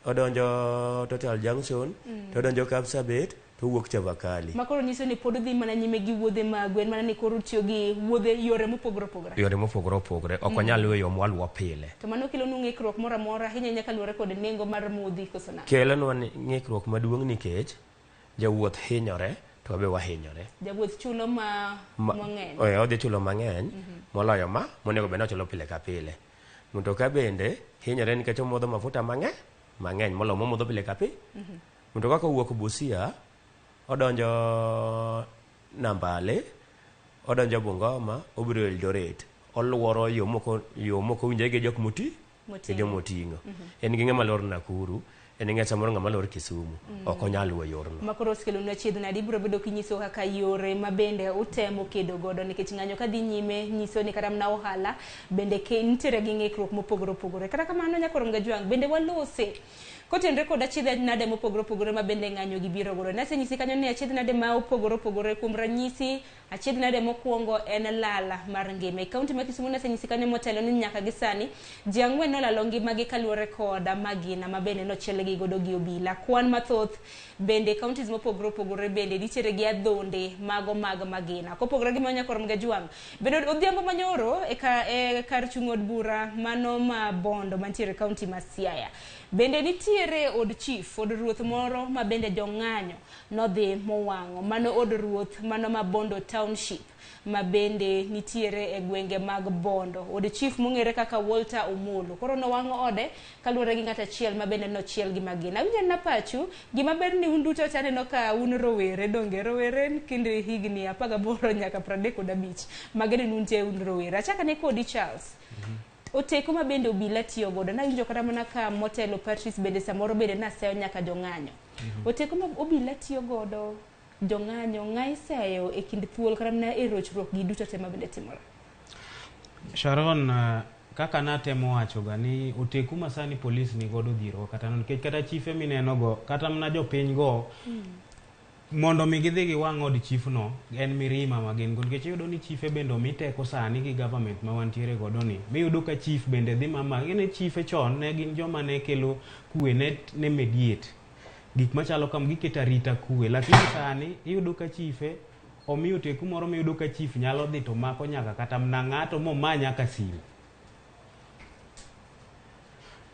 odonjo Total Junction, to odonjo Kapsabet, to owuok Chavakali. Ma koro nyiso ni pod udhi mana nyime gi wuodhe magu, en mana ni koro utiyo gi wuodhe yore mopogore opogore. Yore mopogore opogore, ok wanyal luwo yo mwaluwo pile. To mano kelonu ng'ikruok moro amora, ahinya ahinya kaluwore kod nengo mar modhi koso nang'o? Kelonwa ng'ikruok maduong' nikech jawuoth hinyore to wabe wahinyore. Jawuoth chulo mang'eny. Odhi chulo mang'eny moloyo ma monego bed ni ochulo pile ka pile. Mtoka bende hinyore nikech omodho mafuta mang'eny moloyo momodho pile ka pile. Mtoka kowuok Busia odonjo Nambale, odonjo Bungoma, obiro Eldoret. Oluoro yo moko owinjore gi jok moti gi jomoting'o. En gi ng'ama lor Nakuru, en gi ng'ama samoro ng'ama lor Kisumu. Ok onyal luwo yorno. Ma koro osekelonwa chiedh nade, ibiro bedo kinyiso kaka yore ma bende utemo kedo godo nikech ng'anyo kadhi nyime nyiso ni kata mana ohala bende nitiere gi ng'ikruok mopogore opogore. Kata kamano nyakoro Mgajwang' bende walose kotenore kod achiedh nade mopogore opogore ma bende ng'anyo gi biro godo. Nasenyisi kanyo ni achiedh nade ma opogore opogore, kuom ranyisi achiedh nade mokwongo en lala mar ngima. E kaunti ma Kisumu nasenyisi kanyo motelo ni nyaka gi sani ji 4 nolalo ngimagi kaluwore kod magina ma bende nochielgi godo gi obila. Kwan mathoth bende counties mopogore opogore bende nitiere gi adhonde mago mag magina. Kopogore gi mano nyakoro Mgajwang' bende odhiambo manyoro e kar chung' od bura mano ma Bondo mantiere kaunti ma Siaya bende nitiere od chief, od ruoth moro ma bende jong'anyo nodhi mowang'o. Mano od ruoth mano ma Bondo Township ma bende nitiere e gwenge mag Bondo. Od chief mong'ere kaka Walter Omolo. Koro nowang'o ode kaluwore gi ng'at achiel ma bende nochiel gi magina. Awinjo na pachu, gima ber ni un duto to aneno ka un rowere, donge rowere kind higni 18 nyaka 35. Magene nuntie un rowere. Achak ane kodi Charles. Oteko ma bende obila tiyo godo. Nawinjo kata mana ka motelo Patrice bende samoro bende naseyo nyaka jong'anyo. Oteko ma obila tiyo godo jong'anyo ng'a iseyo e kind thuol kata mana e rochruok gi duto te ma bende timore. Sharon, kaka natemo wacho ga ni oteku ma sani polis ni godo dhiro kata nikech kata chife mineno go kata mana jopiny go mondo mi gidhi giwang' od chief no en mirima ma gin go, nikech iyudo ni chife bende omi teko sani gi government ma wantiere godo ni, miyudo ka chief bende dhi mama ng'ene. Chife chon ne gin joma ne kelo kwe, ne mediate gik machalo kam, giketo arita kwe, lakini sani iyudo ka chife omi oteku moro miyudo ka chief nyalo dhi to mako nyaka kata mana ng'ato moma nyaka simu.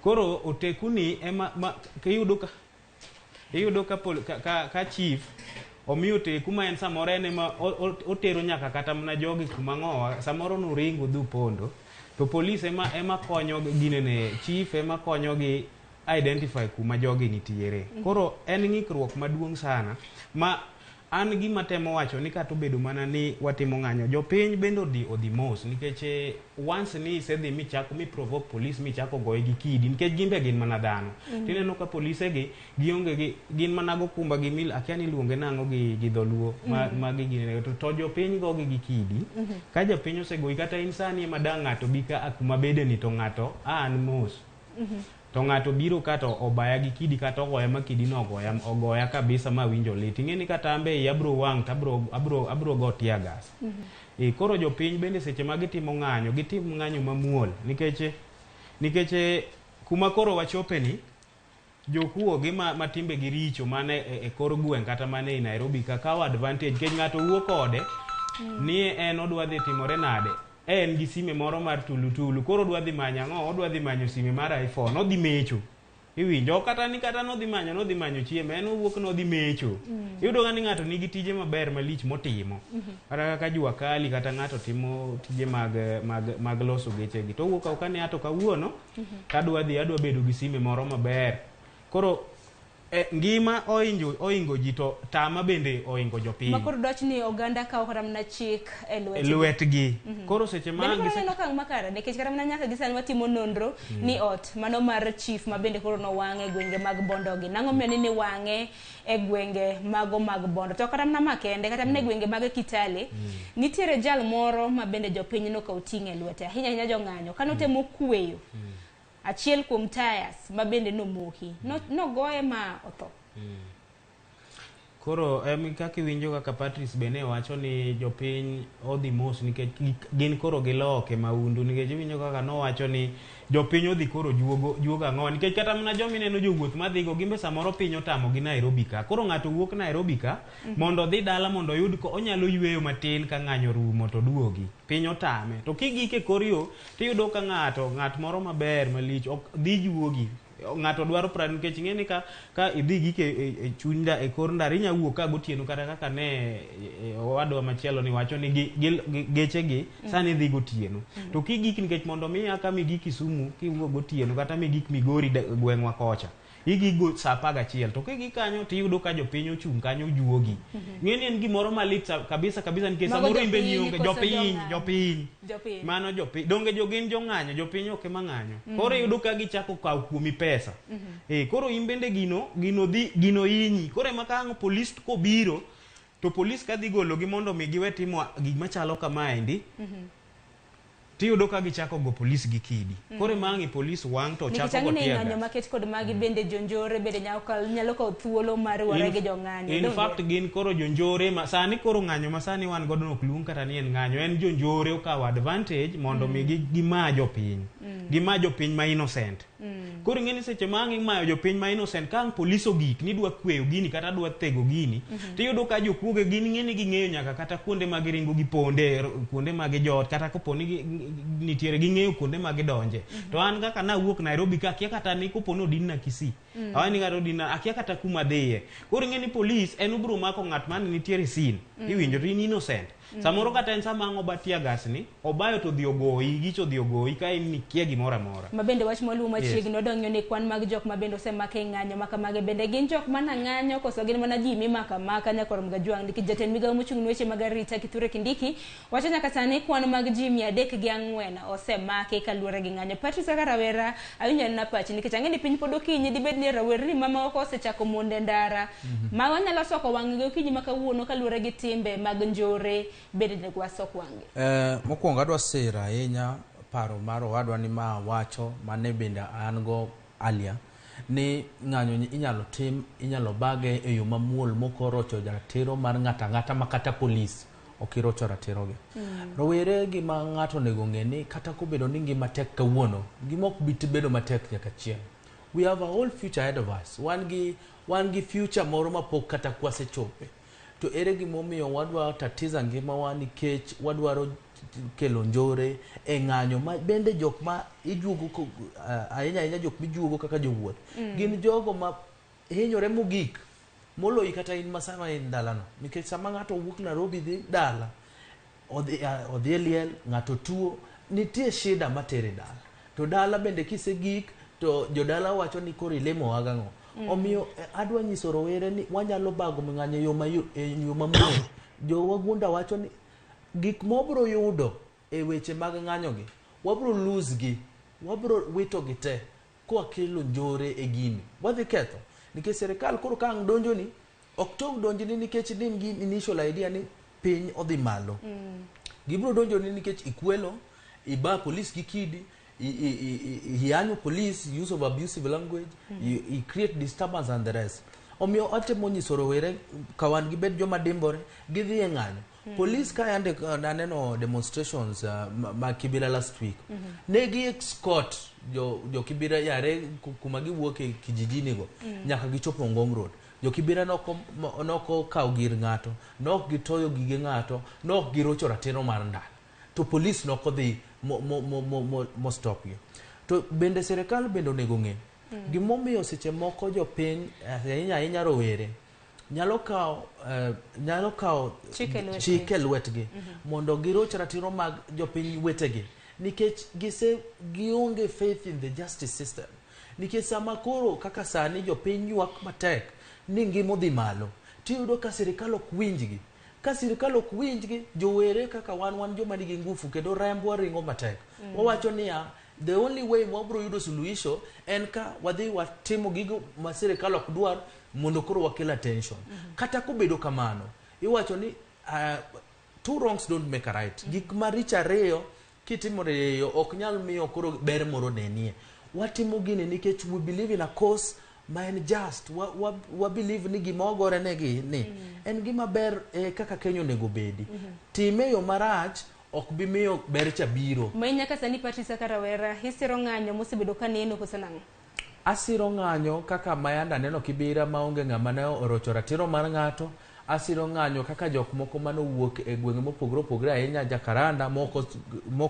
Koro oteku ni ema ma, iyudo ka, pol, ka chief omi oteku ma en samoro en ema otero nyaka kata mana jogi kuma ng'owa samoro nuringo dhi pondo, to polis ema konyo ginene, chief ema konyogi identify kuma jogi nitiere. Koro en ng'ikruok maduong' sana ma an gima temo wacho ni kata obedo mana ni watimo ng'anyo, jopiny bende odhi mos, nikech once ni isedhi michako mi provoke police michako goye gi kidi, nikech gin be gin mana dhano. Tineno ka polise gi gionge gi gin mana gokumba gi mil akia ni iluonge nang'o gi dholuo ma, ma gi ginene to jopiny gogi gi kidi. Ka jopiny osegoyi, kata in sani ema dang' ng'ato bi ka kuma bede ni to ng'ato a an mos, to ng'ato biro ka to obaya gi kidi kata ogoya ma kidi no ogoya kabisa ma awinjo lit, ing'e ni kata an be iya bro wang' to abro go tear gas. E koro jopiny bende seche ma gitimo ng'anyo, gitim ng'anyo mamuol, nikech kuma koro wachope ni jokuo gi ma timbegi richo mane e kor gweng' kata mane e Nairobi ka kawo advantage, nikech ng'ato wuo kode ni en odwa dhi timore nade, en gi sime moro mar tulutulu, koro odwa dhi manyo ang'o, odwa dhi manyo sime mar iPhone, odhi mecho, iwinjo, ok kata ni kata nodhi manyo chiemo, en owuok nodhi mecho. Iyudo ga ni ng'ato nigi tije maber malich motimo, kata kaka jua kali, kata ng'ato timo tije mag loso gechegi, to owuok auka ni ato kawuono tadwa dhi adwa bedo gi sime moro maber. Koro ngima oingo ji to tama bende oingo jopiny. Ma koro dwach ni oganda kawo kata mana chik e lwetgi. Lwetgi. Koro seche ma Bende koro neno okang' makare, nikech kata mana nyaka gi sani watimo nonro ni ot mano mar chief ma bende koro nowang' e gwenge mag Bondogi. Nang'o miyo ni wang'e e gwenge mago mag Bondo? To kata mana ma kende, kata mana e gwenge mag Kitale, nitiere jal moro ma bende jopiny nokawo ting' e lwete, ahinya ahinya jong'anyo, kanotemo kweyo achiel kuom tires ma bende nomoki, nogoye ma otho. Koro kaka iwinjo kaka Patrice bende wacho ni jopiny odhi mos, nikech gin koro giloke maundu, nikech iwinjo kaka nowacho ni jopiny odhi koro juogo ang'o, nikech kata mana joma ineno jowuoth madhigo gin be samoro piny otamo gi Nairobi ka. Koro ng'ato wuok Nairobi ka mondo odhi dala mondo oyud ko onyalo yweyo matin ka ng'anyo rumo to duogi, piny otame. To kigik e kor yo tiyudo ka ng'at moro maber malich ok dhi juogi, ng'ato dwaro pra, nikech ing'e ni ka idhi gik e chuny e kor ndara inya wuok ka gotieno, kata kaka ne owadwa machielo ni wacho ni gechegi sani dhi gotieno. To kigik, nikech mondo mi aka migik Kisumu kiwuok gotieno kata migik Migori gweng'wa kocha igik go saa 11, to kigik kanyo tiyudo ka jopiny ochung' kanyo juogi. Ng'e ni en gimoro malit kabisa kabisa, nikech samoro in be nionge jopiny mano jopiny donge jogin jong'anyo, jopiny ok ema ng'anyo. Koro iyudo ka gichako kawo kuomi pesa. Koro in bende gino dhi gino hinyi. Koro ema ka ang' polis kobiro to polis kadhi gologi mondo mi giwe timo gik machalo kamaendi, tiyudo ka gichako go polis gi kidi. Koro ema ang' polis wang' to chako go tear gas. Ng'anyo maket kod magi bende jonjore bende nyalo kawo thuolo mar ware gi jong'anyo. In fact gin koro jonjore ma sani koro ng'anyo ma sani wan godo ok luong kata ni en ng'anyo, en jonjore okawo advantage mondo mi gima jopiny. Gima jopiny ma innocent. Koro ing'e ni seche ma ang' imayo jopiny ma innocent, ka ang' polis ogik ni dwa kweyo gini kata dwa thego gini, tiyudo ka jokuoge gin ing'e ni ging'eyo nyaka kata kuonde ma giringo giponde, kuonde ma gijot, kata kopo ni nitiere ging'eyo kuonde ma gidonje. To an kaka nawuok Nairobi ka akia kata ni kopo ni odinna Kisii, awani kata odinna akia kata kuma dhiye. Koro ing'e ni polis en obiro mako ng'at mane nitiere scene, iwinjo to in innocent. Samoro kata en sama ang' oba tear gas ni, obayo to odhi ogoyi, gicho odhi ogoyi ka in nikia gimoro amora. Ma bende wach moluwo machiegni odong'o ni kwan mag jok ma bende osemake e ng'anyo ma kamage bende gin jok mana ng'anyo koso gin mana ji mimako amaka nyakor Mgajwang', nikech jatend migawo mochung' ne weche mag arita Kithure Kindiki wacho nyaka sani kwan mag ji 304 osemaki kaluwore gi ng'anyo. Patrice kaka rawera awinjo anena pachi, nikech ang'e ni piny pod okinyi, dibed ni rawerni mamoko osechako monde ndara ma wanyalo soko wang'gi okinyi ma kawuono kaluwore gi timbe mag njore Bende onego wasok wang'gi. Mokwongo adwa siro ahinya paro mar owadwa ni ma wacho mane bende an go earlier ni ng'anyo ni inyalo tim, inyalo bage e yo mamuol mok orocho ratiro mar ng'ato ang'ata ma kata polis ok irocho ratirogi. Rowere gima ng'ato onego ng'e ni kata kobedo ni ngima tek kawuono, ngima ok bi bedo matek nyaka chieng'. We have a whole future ahead of us. Wan gi future moro mapok kata kwasechope. To ere gimomiyo wadwa tatiza ngimawa nikech wadwaro kelo njore e ng'anyo ma bende jok ma ijuogo ahinya ahinya jok mijuogo kaka jowuoth gin jogo ma hinyore mogik moloyi kata in ma sama in dalano, nikech sama ng'ato wuok Nairobi dhi dala, odhi e liel, ng'ato tuo, nitie shida matere dala, to dala bende kisegik to jodala wacho ni koro ilemo gang'o. Omiyo adwa nyiso rowere ni wanyalo bago ng'anyo e yo mamuol. Jowagunda wacho ni gik mobro yudo e weche mag ng'anyogi, wabro lose gi, wabro wito gi te kwakelo njore e gini, wadhi ketho, nikech sirikal koro ka ang' donjoni ok tong donjni nikech ni in gi initial idea ni piny odhi malo. Gibiro donjoni nikech ikwelo, iba polis gi kidi, iyanyo police, use of abusive language, you create disturbance and the rest. Omiyo atemo nyiso rowere ka wan gibed joma dimbore gidhi e ng'anyo. Police ka yande naneno demonstrations ma Kibera last week, ne gi escort jo Kibera yare kuma giwuok e kijijini go nyaka gichopo Ngong Road. Jo Kibera noko kawo gir ng'ato, nok gitoyo gige ng'ato, nok girocho ratiro mar ndara, to police nokodhi mo stop gi. To bende sirikal bende onego ng'e gimomiyo seche moko jopiny, ahinya ahinya rowere, nyalo kawo chik e lwetgi. Chik e lwetgi mondo giroch ratiro mag jopiny wetegi, nikech gise gionge faith in the justice system, nikech sama koro kaka sani jopiny ywak matek ni ngima odhi malo, tiyudo ka sirikal ok winjgi. Ka sirikal ok winjgi, jowere kaka wan joma nigi ngufu kendo rembwa ringo matek, wawacho niya, the only way mwabro yudo suluhisho en ka wadhi watimo gigo ma sirikal ok dwar mondo koro wakel attention. Kata kobedo kamano, iwacho ni two wrongs don't make a right. Gik maricho ariyo kitimo diriyo ok nyal miyo koro ber moro nenie. Watimo gini nikech we believe in a cause ma en just. Wa believe ni gima wagore negi ni en gima ber kaka Kenya onego bedi. Time e yo marach ok bi miyo ber cha biro. Ma in nyaka sani, Patrice, kaka rawera, isiro ng'anyo mosebedo ka neno koso nang'o? Asiro ng'anyo kaka mayanda neno Kibira maonge ng'ama ne orocho ratiro mar ng'ato. Asiro ng'anyo kaka jok moko manowuok e gwenge mopogore opogore, ahinya Jakaranda, moko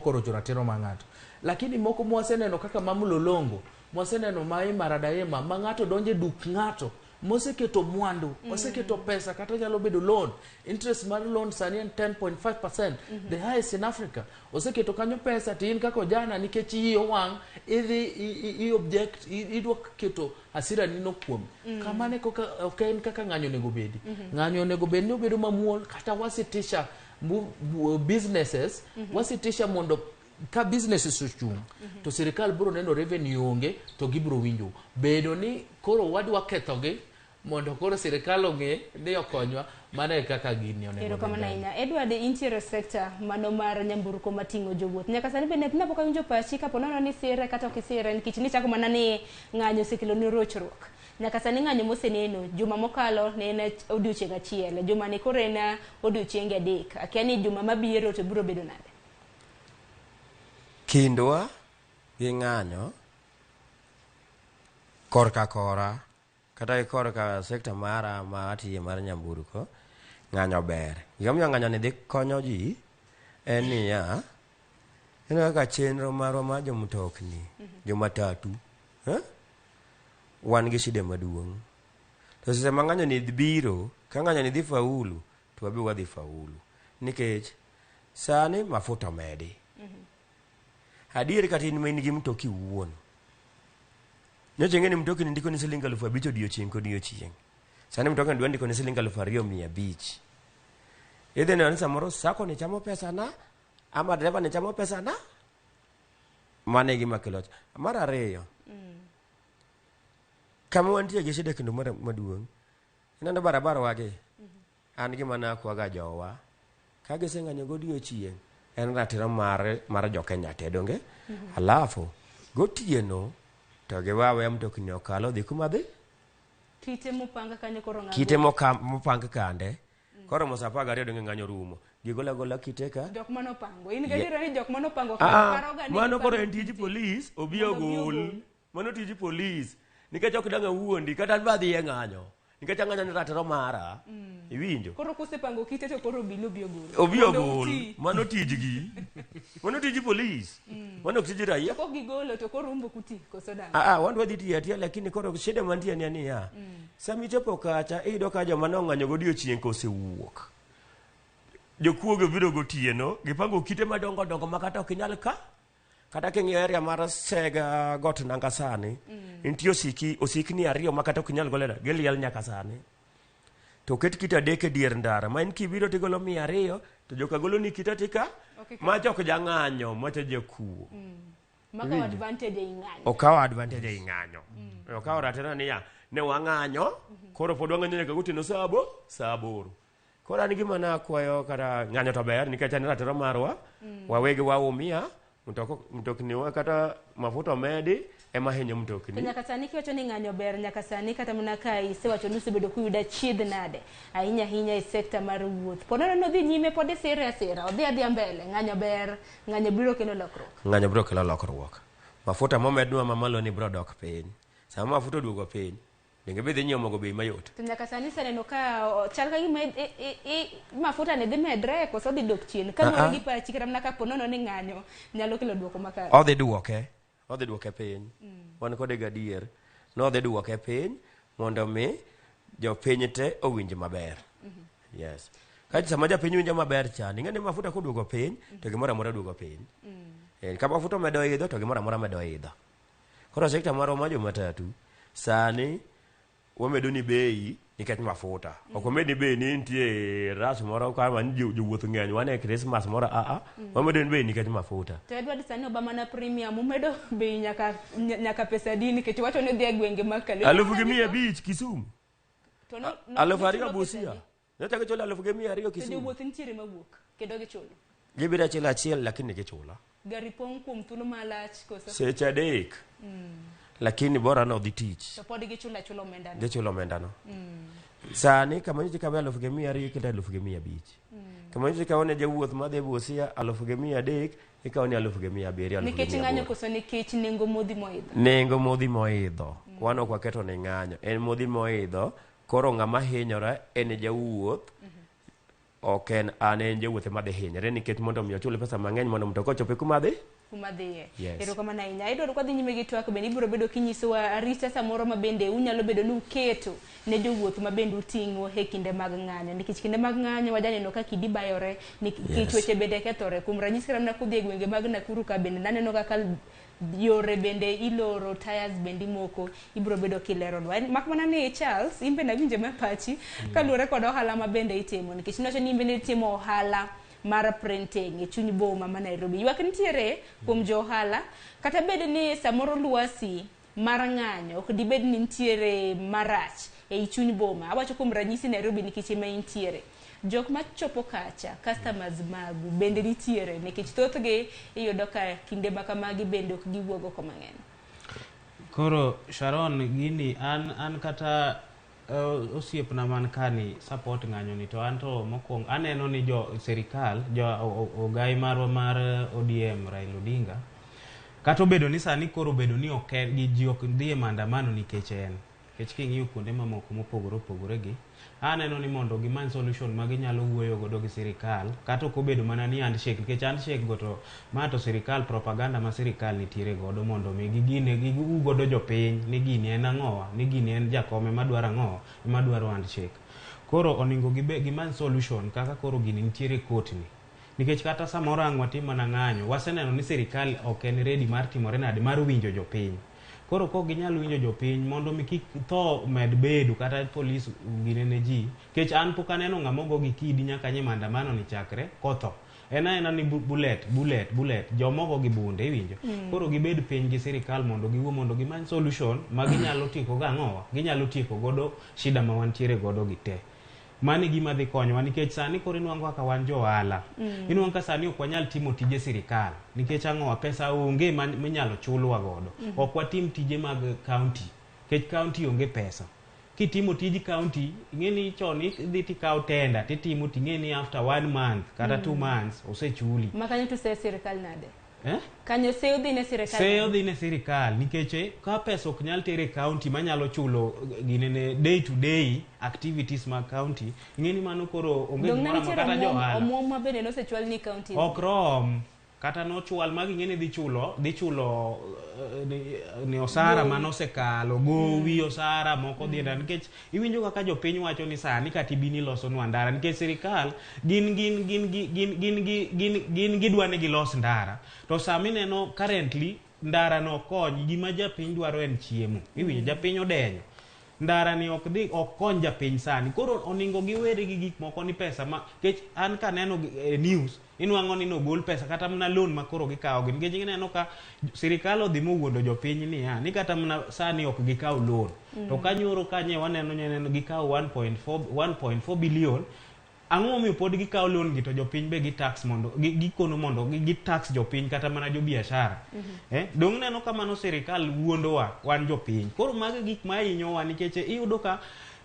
orocho ratiro mar ng'ato, lakini moko mwaseneno kaka ma Mlolongo, mwaseneno ma Imara Daima, ma ng'ato donjo e duk ng'ato moseketo mwandu, oseketo pesa, kata nyalo bedo loan. Interest mar loan sani en 10.5%, the highest in Africa. Oseketo kanyo pesa, to in kaka ojana, nikech iyi owang', idhi i object, idwa keto hasira ni no kuom kamano. Koka ok en kaka ng'anyo onego bedi. Ng'anyo onego bed ni obedo mamuol, kata wasitisha businesses, wasitisha mondo ka businesses ochung' to sirikal biro neno revenue onge, to gibiro winjo bedo ni koro wadwa kethogi mondo koro sirikal ong'e ni okonywa. Mano e kaka gini onego Erokamano dhi mbele. ahinya. Edward, intiere sekta mano mar nyamburko mating'o jowuoth. Nyaka sani bende napok awinjo pachi kapo nono ni sire kata ok isire, nikech nichako mana ni ng'anyo osekelo ni rochruok. Nyaka sani ng'anyo moseneno juma mokalo ne en odiochieng' achiel, juma ni koro en odiochienge 3. Akia ni juma mabiro to biro bedo nade? Kindwa gi ng'anyo korka kora kata gi korka sekta mara ma atiye mar nyamburko, ng'anyo ber. Gimomiyo ng'anyo ni dhi konyo ji en niya, ineno kaka chenro marwa mar jomtokni, jomatatu, eh? Wan gi shida maduong'. To seche ma ng'anyo ni biro, ka ng'anyo ni dhi faulu, to wabe wadhi faulu. Nikech sani mafuta omedi. Adier kata in ma in gi mtoki iwuon, nyocha ing'e ni mtoki ni ndiko ni siling 5,000 odiochieng' kodiochieng'. Sani mtoki ni dwa ndiko ni siling 2,500. Idhi neno ni samoro sacco ni chamo pesa na, ama dereva ni chamo pesa na. Mano e gima kelo. Mar ariyo, kama wantie gi shida kendo maduong', ineno barabara wagi, an gima nakwaga jowa. Ka giseng'anyo godiochieng', en ratiro mar, mar jo-Kenya te, donge? Alafu, gotieno, to giwe aweya mtokni okal odhi kuma dhi. Kite mopang kanyo koro ng'a Kite mopang kande. Koromo saa 12 donge ng'anyo rumo. Gigolo agola kite ka. Jok manopango. In gadiera ni jok manopango Ah, paroga ni mano koro gipango en tij polis obi Mondo obi ogol. ogol. Mano tij polis. Nikech ok dang' awuondi kata an be adhi e ng'anyo. Nikech ang'anyo ni ratiro mara. Iwinjo? Koro kusepango kite to koro obila obi ogol. Obi Mondo ogol. uti. Mano tijgi. Mano tij polis. Mano ok tij raia. To kok gigolo to koro umbo kuti koso dang'. Ah, ah, wan wadhi tiyo atiya lakini koro shida mantie ni niya. Sama ichopo kacha iyudo ka joma nong'anyo godiochieng' ka osewuok. Jokuoge obiro gotieno, gipango kite madongo dongo ma kata ok inyal ka. Kata king'iyo area mar Sega got nanga sani, nitie osiki, osikni ariyo ma kata ok inyal golo e giliel nyaka sani. To oket kite adek e dier ndara, ma en kibiro tigolo 200, to joka golo ni kite atika, Ok macha ok jang'anyo, macha jakuo. Makawo Iwinjo? advantage ei ng'anyo. Okawo advantage ei ng'anyo. Okawo ratiro niya, ne wang'anyo, koro pod wang'anyo nyaka gotieno saa saa 8. Koro an gima nakwayo kata ng'anyo to ber nikech en ratiro marwa, wawegi waumia, mtokniwa kata mafuta omedi ema hinyo To mtokni. nyaka sani kiwacho ni ng'anyo ber nyaka sani kata mana ka isewacho ni usebedo kuyudo achiedh nade ahinya ahinya e sekta mar wuoth. Pod aneno dhi nyime pod isire asira odhi adhiya mbele ng'anyo ber ng'anyo biro kelo lokruok. Ng'anyo biro kelo lokruok. Mafuta momednwa mamalo ni biro dok piny. Sama mafuta oduogo piny, donge bidhi nyiewo mogo bei mayot. To nyaka sani iseneno ka chal ka gima mafuta ni dhi medre koso dhi dok chien. Kaluwore Ah, ah. gi pachi kata mana kapo nono ni ng'anyo nyalo kelo duoko makare. Odhi duoke, odhi duoke piny. Wan kode gadier nodhi duoke piny mondo mi jopiny te owinj maber. Yes. Ka sama japiny winjo maber cha, ing'e ni mafuta koduogo piny to gimoro amora duogo piny. Ka mafuta omedo idho to gimoro amora medo idho. Koro sekta marwa mar jomatatu sani wamedo ni bei nikech mafuta. Ok wamed ni bei ni nitie ras moro kama ni jowuoth ng'eny wan e Christmas moro a a. Wamedo ni bei nikech mafuta. To Edward sani oba mana premium umedo bei nyaka pesa di nikech wacho ni odhi e gwenge mag Kalo. 1500 Kisumu. To no, 2000 nochulo pesa Busia. adi? Nyocha gichulo 1200 To Kisumu. jowuoth nitiere mawuok kendo gichulo. Gibiro achiel achiel lakini gichula. Gari pong' kuom thuolo malach koso. Seche 3. Lakini bora nodhi tich. To pod gichulo achula omenda no. Gichulo omenda no. Sani kama nyocha ikawe 1200 ikete 1500. Kama nyocha ikawo ne jawuoth madhi Busia 1300 ikawo ni 1700 Nikech ng'anyo 1800. koso nikech nengo modhi moidho. Nengo modhi moidho. Wan ok waketo ni ng'anyo. En modhi moidho. Koro ng'ama hinyore en jawuoth. Ok en an en jawuoth ema dhi hinyore nikech mondo mi ochul pesa mang'eny mondo mtoka ochope kuma dhi. Kuma dhiye. Yes. Erokamano ahinya. Edward kwadhi nyime gi twak bende ibiro bedo kinyisowa arita samoro ma bende unyalo bedo ni uketo ne jowuoth ma bende uting'o e kinde mag ng'anyo. Nikech kinde mag ng'anyo wajaneno ka kidi bayore, nikech weche bende kethore. Kuom ranyisi kata mana kudhi e gwenge mag Nakuru ka bende naneno kaka yore bende iloro, tires bende imoko, ibiro bedo kileronwa. Mak mana ni Charles, in bende awinjo ma pachi kaluwore kod ohala ma bende itimo. Nikech niwacho ni in bende itimo ohala mar printing e chuny boma ma Nairobi. Ywak nitiere kuom jo ohala kata bed ni samoro lwasi mar ng'anyo ok dibed ni nitiere marach ei chuny boma. Awacho kuom ranyisi Nairobi nikech ema intiere. Jok machopo kacha, customers magu bende nitiere nikech thothgi iyudo ka kinde ma kamagi bende ok giwuog oko mang'eny. Koro Sharon gini an kata osiepna man kani support ng'anyo ni to an to mokwongo aneno ni jo serikal jo ogai marwa mar ODM Raila Odinga kata obedo ni sani koro obedo ni ok gi ji ok dhi e maandamano nikech en nikech king'iyo kuonde mamoko mopogore opogore gi aneno ni mondo gimany solution ma ginyalo wuoyo godo gi sirikal kata ok obedo mana ni handshake nikech handshake go to ma to sirikal propaganda ma sirikal nitiere godo mondo mi gigine giu godo jopiny ni gini en ang'owa ni gini en jakome madwaro ang'owa ema dwaro handshake koro onego gimany solution kaka koro gini nitiere court ni nikech kata samoro ang' watim mana ng'anyo waseneno ni sirikal ok en ready mar timore nade mar winjo jopiny koro kok ginyal winjo jopiny mondo mi kik tho med bedo kata polis ginene ji nikech an pok aneno ng'ama ogo gi kidi nyaka nye maandamano ni chakre kotho en aena ni bullet bullet bullet jomogo gi bunde iwinjo koro gibed piny gi sirikal mondo giwuo mondo gimany solution ma ginyalo tieko go ang'owa ginyalo tieko godo shida ma wantiere godo gi te Mano e gima dhi konyowa nikech sani koro inwang'o kaka wan jo ohala. Inwang'o ka sani ok wanyal timo tije sirikal nikech ang'owa pesa onge minyalo chulwa godo. Ok watim tije mag county nikech county onge pesa. Kitimo tij county, ing'e ni chon idhi tikawo tender titimo ting'e ni after 1 month kata 2 months osechuli. Ma kanyo to seyo sirikal nade? Eh? Kanyo seyo dhi ne sirikal. Seyo dhi ne sirikal nikech ka pesa ok nyal ter e county manyalo chulo ginene day to day activities mag county, ing'e ni mano koro onge Dong' ne gimoro amora nitiere kata jo ohala. omuom ma bende nosechwal ni county. Ok rom. Kata nochwal magi ing'e ni dhi chulo ni osara Gowi. manosekalo gowi osara moko dhi ndara nikech iwinjo kaka jopiny wacho ni sani kata ibi ni losonwa ndara nikech sirikal gin gidwa ni gilos ndara to sama ineno currently ndara no kony gima japiny dwaro en chiemo iwinjo japiny odenyo ndara ni ok dhi ok kony japiny sani koro oningo giwere gi gik moko ni pesa ma nikech an kaneno news inwang'o ni nogol pesa kata mana loan ma koro gikawo gi nikech ineno ka sirikal odhi mowuondo jopiny niya ni kata mana sani ok gikaw loan to kanyoro kanye waneno gikawo 1.4 billion. Ang'o momiyo pod gikawo loan gi to jopiny be gi tax mondo gikono mondo gi tax jopiny kata mana jo biashara. Dong' neno kamano sirikal wuondowa wan jopiny. Koro magi gik ma hinyowa nikech iyudo ka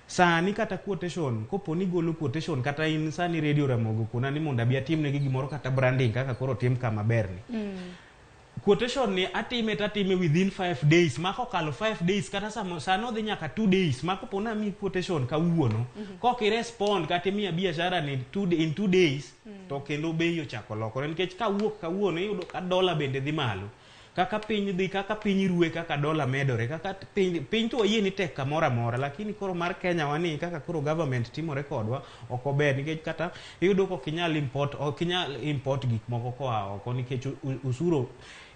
sani kata quotation kopo ni golo quotation kata in sani Radio Ramogi kuna ni mondo abi atimnegi gimoro kata branding kaka koro tim kama berni. Quotation ni atime tatime within 5 days ma kokalo 5 days kata sano odhi nyaka 2 days ma kopo na mi quotation kawuono kok irespond kata imiya biashara ni in 2 days to kendo bei ochako lokore nikech kawuok kawuono iyudo ka dola bende dhi malo kaka piny dhi kaka piny rue kaka dola medore kaka piny to wayie ni tek kamoro amora lakini koro mar Kenya wani kaka koro government timore kodwa ok ober nikech kata iyudo ka ok inyal import gik moko koa oko nikech usuro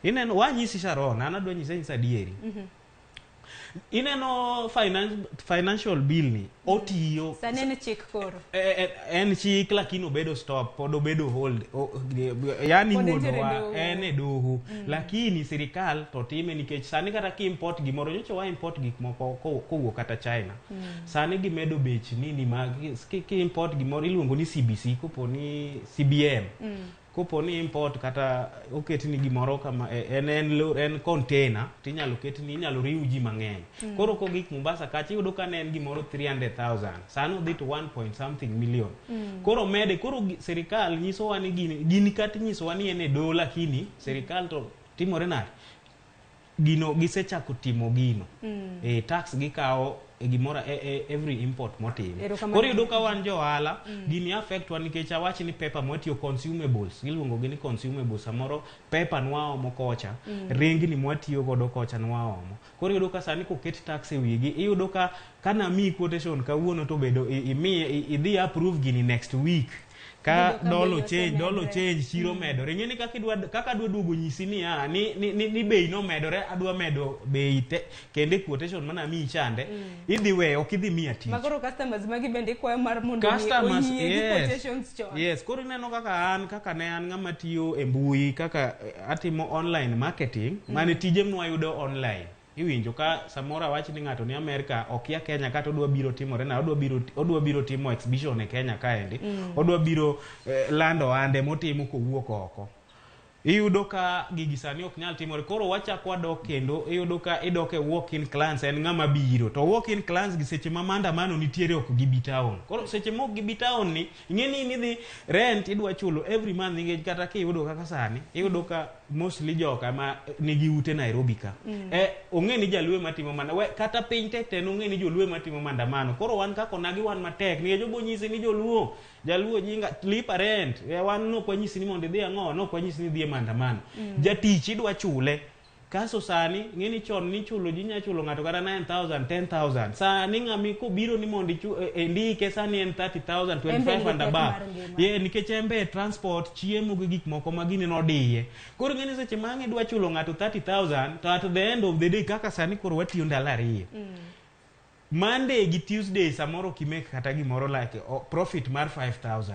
ineno wanyisi Sharon an adwa nyise nyisa adieri. Ineno financial bill ni otiyo Sani en chik koro. En chik lakini obedo stop pod obedo hold yani Pod entiere wuondowa doho. En e doho lakini sirikal to time nikech sani kata ki import gimoro nyocha wa import gik moko kowuok kata China. Sani gimedo bech nini mag ki import gimoro iluongo ni CBC kopo ni CBM. Kopo ni import kata oketni gimoro kama en container tinyalo ketni inyalo riw ji mang'eny. Koro kogik Mombasa kacha iyudo ka ne en gimoro 300,000 sani odhi to 1 point something million. Koro mede koro sirikal nyisowa ni gini kata nyisowa ni en e doho lakini sirikal to timore nade gino gisechako timo gino. Tax gikawo e gimoro every import motim. Erokamano. Koro iyudo ka wan jo ohala gini affect wa nikech awach ni paper mwatiyo consumables iluongo gi ni consumables samoro paper nwaomo kocha ringni mwatiyo godo kocha nwaomo. Koro iyudo ka sani koket tax e wigi iyudo ka kanamiyi quotation kawuono to bedo imiye idhi approve gini next week ka Iyudo ka dollar bei change dollar osemedre. change chiro medore ing'e ni kaka adwa duogo nyisi niya ni bei nomedore adwa medo bei te kendo e quotation mana miyi chande idhi weyo ok idhi miya tich Ma koro customers magi bende ikwayo mar mondo mi Customers, oyie gi yes. quotations chon. Yes, koro ineno kaka an kaka ne an ng'ama tiyo e mbui kaka atimo online marketing mane tije mwayudo online iwinjo ka samoro awach ni ng'ato ni Amerika okia Kenya kata odwa biro timore na odwa biro timo exhibition e Kenya kaendi odwa biro lando ohande motimo kowuok oko iyudo ka gigi sani ok nyal timore koro wachako wadok kendo iyudo ka idok e walk in clients en ng'ama biro to walk in clients gi seche ma maandamano nitiere ok gibi town koro seche ma ok gibi town ni ing'e ni in idhi rent idwa chulo every month nikech kata kiyudo kaka sani iyudo ka mostly joka ma nigi ute Nairobi ka ong'e ni jaluo matimo mana we kata piny tek te ong'e ni joluo matimo maandamano koro wan kaka onagi wan matek nikech obo nyisi ni joluo jaluo jinga lipa rent wan nok wanyisi ni mondo idhi ang'o nok wanyisi ni idhi e maandamano jatich idwa chule kaso sani ing'e ni chon nichulo ji nya chulo ng'ato kata 9000 10000 sani ng'ami kobiro ni mondo indike sani en 30000 25 and above yeah, nikech en be transport chiemo gi gik moko ma gini nodiye koro ing'e ni seche ma ang' idwa chulo ng'ato 30000 to at the end of the day kaka sani koro watiyo ndalo ariyo Monday gi Tuesday samoro ok imake kata gimoro like profit mar 5000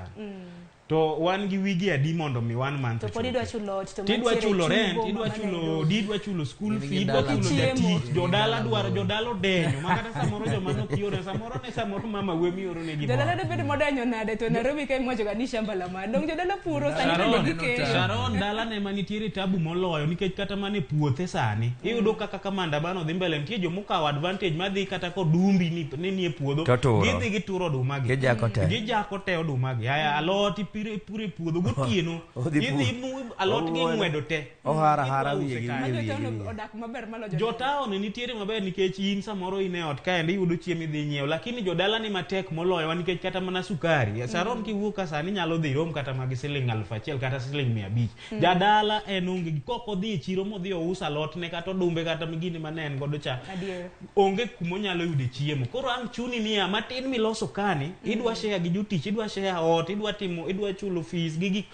To wan gi wigi adi mondo mi 1 month To pod ochopi? idwa chulo ot to Tidwa mantiere chulo e rent, chuo idwa ma chulo Nairobi. odi, idwa chulo school Gin gi fee, idwa dala chulo Chiemo. jatich, jodala dwaro, jodala odenyo. Ma kata samoro joma nokiore, samoro ne samoro mama we mioro ne gimoro. Jodala debed modenyo nade to Nairobi ka iwacho ga ni shamba la ma. Dong jodala puro sani bende Sharon, gikeyo. Sharon dalane ma nitiere tabu moloyo nikech kata mana e puothe sani iyudo kaka ka maandamano dhi mbele nitie jomokawo advantage madhi kata kodumbi ni ni nie puodho To turo. gidhi gituro oduma gi Gijako te. gijako te oduma gi aya alot ipiro ipuro e puodho gotieno Odhi pur. idhi mu alot Ong'wedo. ging'wedo te Ohara hara Idwa wiye use gi kae. wiye Ma wiye gi jotown wiye. odak maber maloyo Jo town nitiere maber nikech in samoro in e ot kaendi iyudo chiemo idhi nyiewo lakini jodala ni matek moloyowa nikech kata mana sukari Sharon kiwuok ka sani nyalo dhi rom kata mag siling 1000 kata siling 500 Jadala en onge gi kok odhi e chiro modhi ous alotne kata odumbe kata gini mane en godo cha Adier. onge kumonyalo yude chiemo koro ang' chuni niya matin miloso kani idwa share gi jotich idwa share ot idwa timo idwa chulo fees gi gik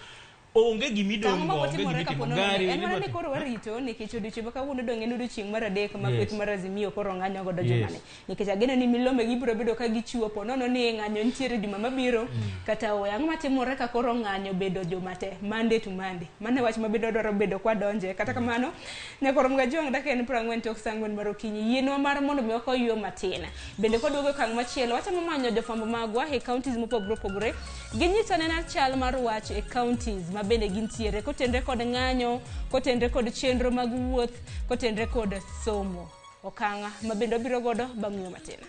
onge gimidong' Ang'o go onge mabotimore gimitimo kapo nono gari en mana idwa ni timo- koro warito nikech odiochieng' ma kawuono dong' en odiochieng' mar adek ma Yes. kweth mar Azimio koro ng'anyo godo Yes. jumani nikech ageno ni milome gibiro bedo ka gichiwo po nono ni ng'anyo nitiere juma mabiro kata oyo ang'o matimore ka koro ng'anyo bedo juma te Monday to Monday mano e wach ma bende wadwaro bedo kwadonje kata kamano nyakoro Mgajuang' dakika en 40 tok saa ang'wen mar okinyi yienwa mar mondo mi wakaw yueyo matin bende kwaduogo e okang' machielo watemo manyo jofwambo magwa e counties mopogore opogore ginyisa nena chal mar wach e counties ma bende gintiere kotenre kod ng'anyo kotenre kod chenro mag wuoth kotenre kod somo okang' ma bende wabiro godo bang' yueyo matin.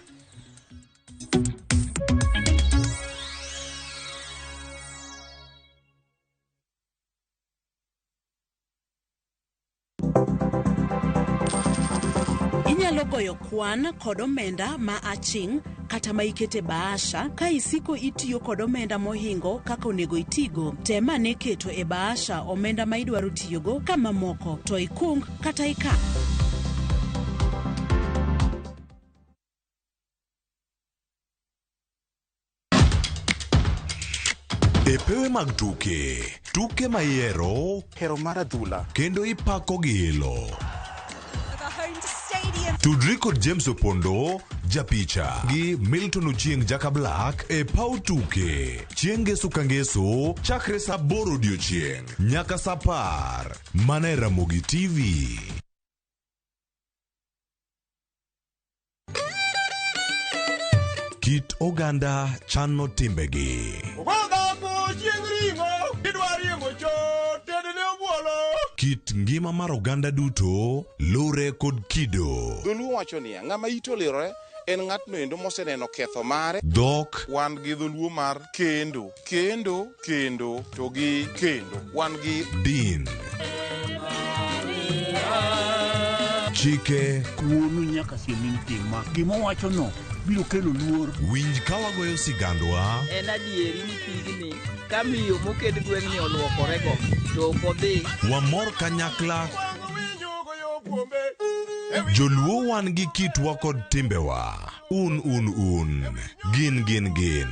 Inyalo goyo kwan kod omenda ma aching' kata ma ikete bahasha ka isiko itiyo kod omenda mohingo kaka onego itigo. Tem ane keto e bahasha omenda ma idwaro tiyogo ka mamoko to ikung kata ikan. E pewe mag tuke, tuke ma ihero, hero mar adhula, kendo ipako gi ilo. Tudri kod James Opondo, japicha, gi Milton Ochieng Jaka Black e paw tuke. Chieng' ngeso ka ngeso, chakre saa aboro odiochieng' nyaka saa apar. Mana e Ramogi TV. Kit oganda chano timbegi. Kit ngima mar oganda duto lure kod kido. Dholuo wacho niya, ng'ama ite olirore en ng'atno endo moseneno ketho mare. Dhok. Wan gi dholuo mar kendo, kendo, kendo, to gi kendo. Wan gi Din. Chike. Wuonu nyaka siem ni tima. Gima owachono biro kelo luor. Winj ka wagoyo sigandwa. En adieri ni pigni ka miyo mokend gweng'ni oluokorego to ok odhi Wamor kanyakla. Joluo wan gi kitwa kod timbewa. Un un un. Gin gin gin.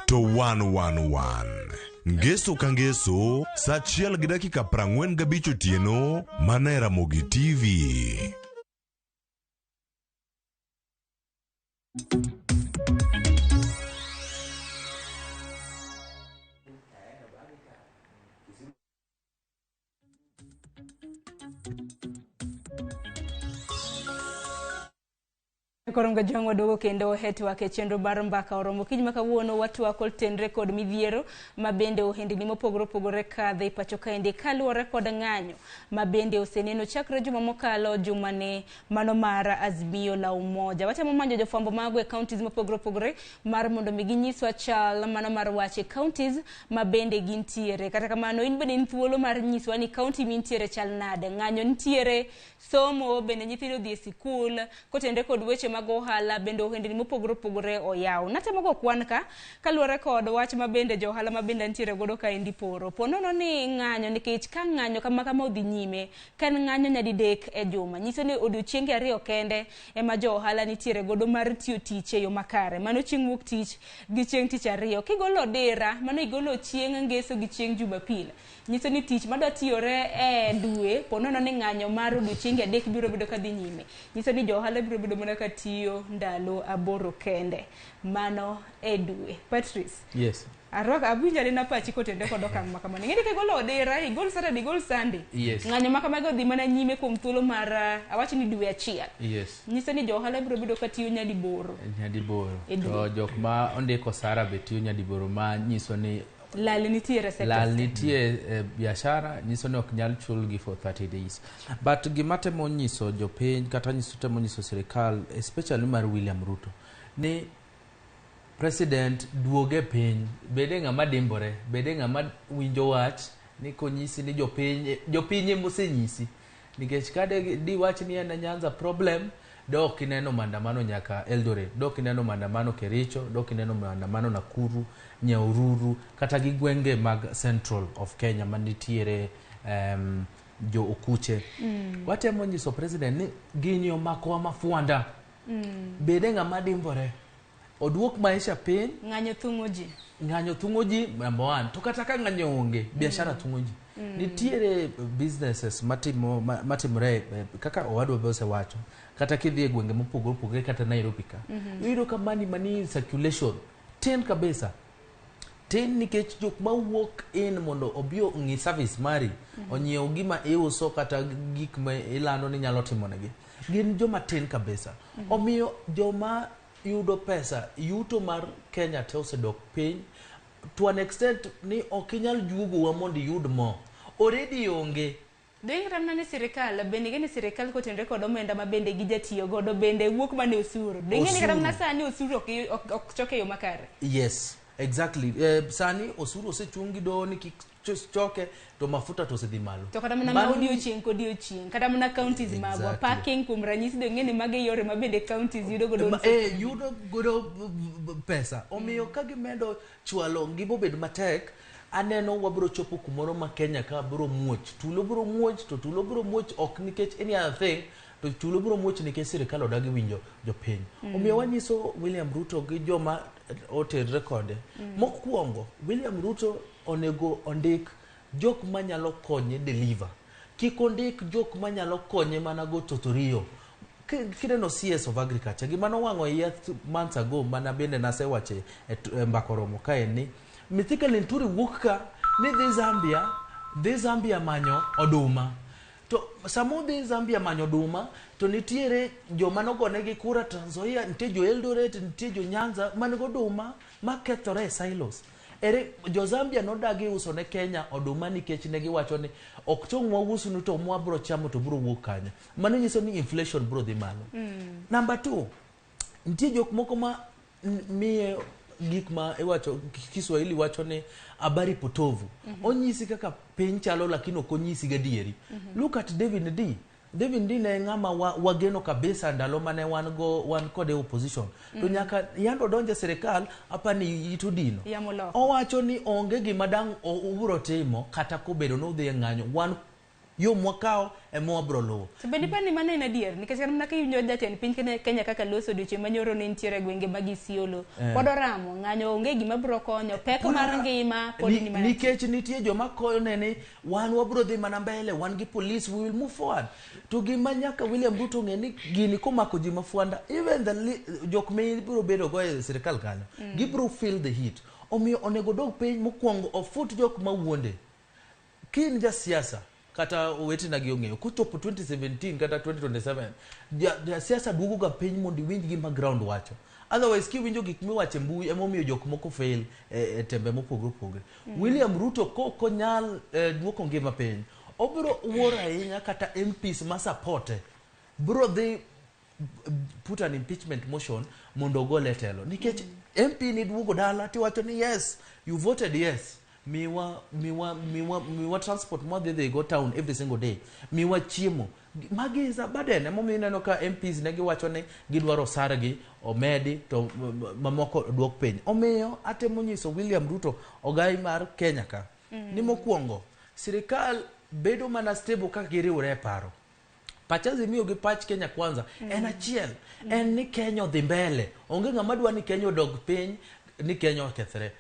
To wan wan wan. Ngeso ka ngeso, saa achiel gi dakika 45 otieno, mana e Ramogi TV. Koro Mgajuang' waduogo kendo e twak e chenro mar mbaka oromo kiny ma kawuono watwak kotenre kod midhiero ma bende ohendni mopogore opogore kadhe e pacho kaendi kaluwore kod ng'anyo ma bende oseneno chakre juma mokalo jumani mano mar Azimio la Umoja. Watemo manyo jofwambo mago e counties mopogore opogore mar mondo mi ginyiswa chal mano mar wach e counties ma bende gintiere. Kata kamano in bende in thuolo mar nyiswa ni county mintiere chal nade, ng'anyo nitiere, somo bende nyithindo odhi e sikul kotenre kod weche mag ohala bende ohendni mopogore opogore oyaw. Natemo go kwan ka kaluwore kod wach ma bende jo ohala ma bende antiere godo kaendi poro. Po nono ni ng'anyo nikech ka ng'anyo kama kama odhi nyime ka en ng'anyo nyadidek e juma nyiso ni odiochienge ariyo kende ema jo ohala nitiere godo mar tiyo tich e yo makare. Mano chieng' wuok tich gi chieng' tich ariyo. Kigolo dira mano igolo chieng' ngeso gi chieng' Jumapil. Nyiso ni tich madwa tiyore e dwe po nono ni ng'anyo mar odiochienge adek biro bedo kadhi nyime. Nyiso ni jo ohala biro bedo mana ka tiyo ndalo 8 kende mano e dwe. Patrice, Yes. arwako awinjo anena pachi kotende kod okang' ma kamano. Ing'e ni kigolo odira, igol Saturday, igol Sunday. Yes. Ng'anyo ma kamago dhi mana nyime kuom thuolo mar awach ni dwe achiel. Yes. Nyiso ni jo ohala biro bedo ka tiyo nyadiboro. Nyadiboro. E dwe. To jok ma ondiko sara be tiyo nyadiboro, ma nyiso ni Lal nitiere e sector. Lal nitie e biashara, nyiso ni ok nyal chulgi for 30 days. But gima temo nyiso jopiny kata nyiso temo nyiso sirikal, especially mar William Ruto, ni president duoge piny, bede ng'ama dimbore, bede ng'ama winjo wach ni konyisi ni jopiny, jopiny emosenyisi. Nikech ka diwach ni en Nyanza problem, dok ineno maandamano nyaka Eldoret, dok ineno maandamano Kericho, dok ineno maandamano Nakuru, Nyahururu, kata gi gwenge mag Central of Kenya manitiere jo okuche. Watemo nyiso president ni gini omakowa mafuanda. Bede ng'ama dimbore. Oduok maisha piny. Ng'anyo thung'o ji. Ng'anyo thung'o ji, number one. To kata ka ng'anyo onge, biashara thung'o ji. Nitiere businesses matimore kaka owadwa be osewacho. Kata kidhi e gwenge mopogore opogore kata Nairobi ka. Iyudo ka money circulation tin kabisa. Tin nikech jok mawuok in mondo obi ong'i service mari, onyiew gima iuso kata gik ma ilando ni nyalo timonegi. Gin joma tin kabisa. Omiyo joma yudo pesa, yuto mar Kenya te osedok piny to an extent ni ok inyal juogowa mondo iyud mo. Already onge. Dong' kata mana ni sirikal bende ing'e ni sirikal kotenore kod omenda ma bende gijatiyo godo bende wuok mana e osuru. Dong' ing'e ni kata mana sani osuru ok chok e yo makare. Yes, exactly. Sani osuru osechung gi doho ni kik choke, to mafuta to osedhi malo. To kata mana ma odiochieng' kodiochieng', kata mana counties magwa, parking kuom ranyisi, dong' ing'e ni mago e yore ma bende counties yudo godo yudo godo pesa. Omiyo ka gimedo chwalo ngima obed matek, aneno wabiro chopo kumoro ma Kenya ka biro muoch. Tulo biro muoch, to tulo biro muoch ok nikech any other thing, to tulo biro muoch nikech sirikal odagi winjo jopiny. Omiyo wanyiso William Ruto gi joma oterre kode. Mokwongo, William Ruto onego ondik jok manyalo konye deliver. Kik ondik jok manyalo konye mana go totorio. Kineno CS of Agriculture, gima nowang'o iye months ago, mana bende nasewache e mbaka oromo kae ni Mithika Linturi wuok ka ni dhi Zambia manyo oduma. To sama odhi Zambia manyo oduma, to nitiere joma nogonegi kura Trans Nzoia, nitie jo Eldoret, nitie jo Nyanza man gi oduma makethore e silos. Ere jo Zambia nodagi uso ne Kenya oduma nikech ne giwacho ni ok tong' wausnu to mwabro chamo to biro wuok kanye. Mano nyiso ni inflation biro dhi malo. Number 2, nitie jok moko ma miye gik ma iwacho Kiswahili wacho ni habari potovu. Onyisi kaka piny chalo lakini ok onyisi gadieri. Look at David Ndii. David Ndii ne ng'ama wageno kabisa ndalo mane wan kode opposition. To nyaka yando donje sirikal apani ito dino. Owacho ni onge gima dang' ubiro timo kata kobedo ni udhi e ng'anyo. Wan yo mwakao ema wabiro luwo. To bende iparo ni mano en adier? Nikech kata mana kiwinjo jatend piny Kenya kaka loso odiochieng' manyoro ne nitiere e gwenge mag Isiolo. Pod oramo, ng'anyo onge gima biro konyo, pek mar ngima pod ni mana Nikech nitie joma kone ni wan wabiro dhi mana mbele, wan gi police, we will move forward. To gima nyaka William Ruto ng'e ni gini komako ji mafuanda, even the jok ma ibiro bedo go e sirikal kanyo, gibiro feel the heat. Omiyo onego dog piny mokwongo ofut jok mawuonde. Ka in jasiasa, kata owetena gi ong'eyo, kochopo 2017 kata 2027, jasiasa duogo ga piny mondo iwinj gima ground wacho. Otherwise, kiwinjo gik miwacho e mbui, emomiyo jok moko fail e tembe mopogore opogore. William Ruto kok onyal duoko ngima piny, obiro wuoro ahinya kata MPs ma supporte biro dhi put an impeachment motion mondo ogole e telo. Nikech MP ni duogo dala tiwacho ni yes, you voted yes. Miwa transport mwadhi dhi go town every single day. Miwa chiemo. Magi is a burden. Emomiyo ineno ka MPs ne giwacho ni gidwaro osargi omedi to mamoko duok piny. Omiyo atemo nyiso William Ruto ogai mar Kenya ka. Ni mokwongo sirikal bedo mana stable ka giriwore e paro. Pach Azimio gi pach Kenya Kwanza en achiel. En ni Kenya odhi mbele. Onge ng'ama dwa ni Kenya odog piny, ni Kenya okethre.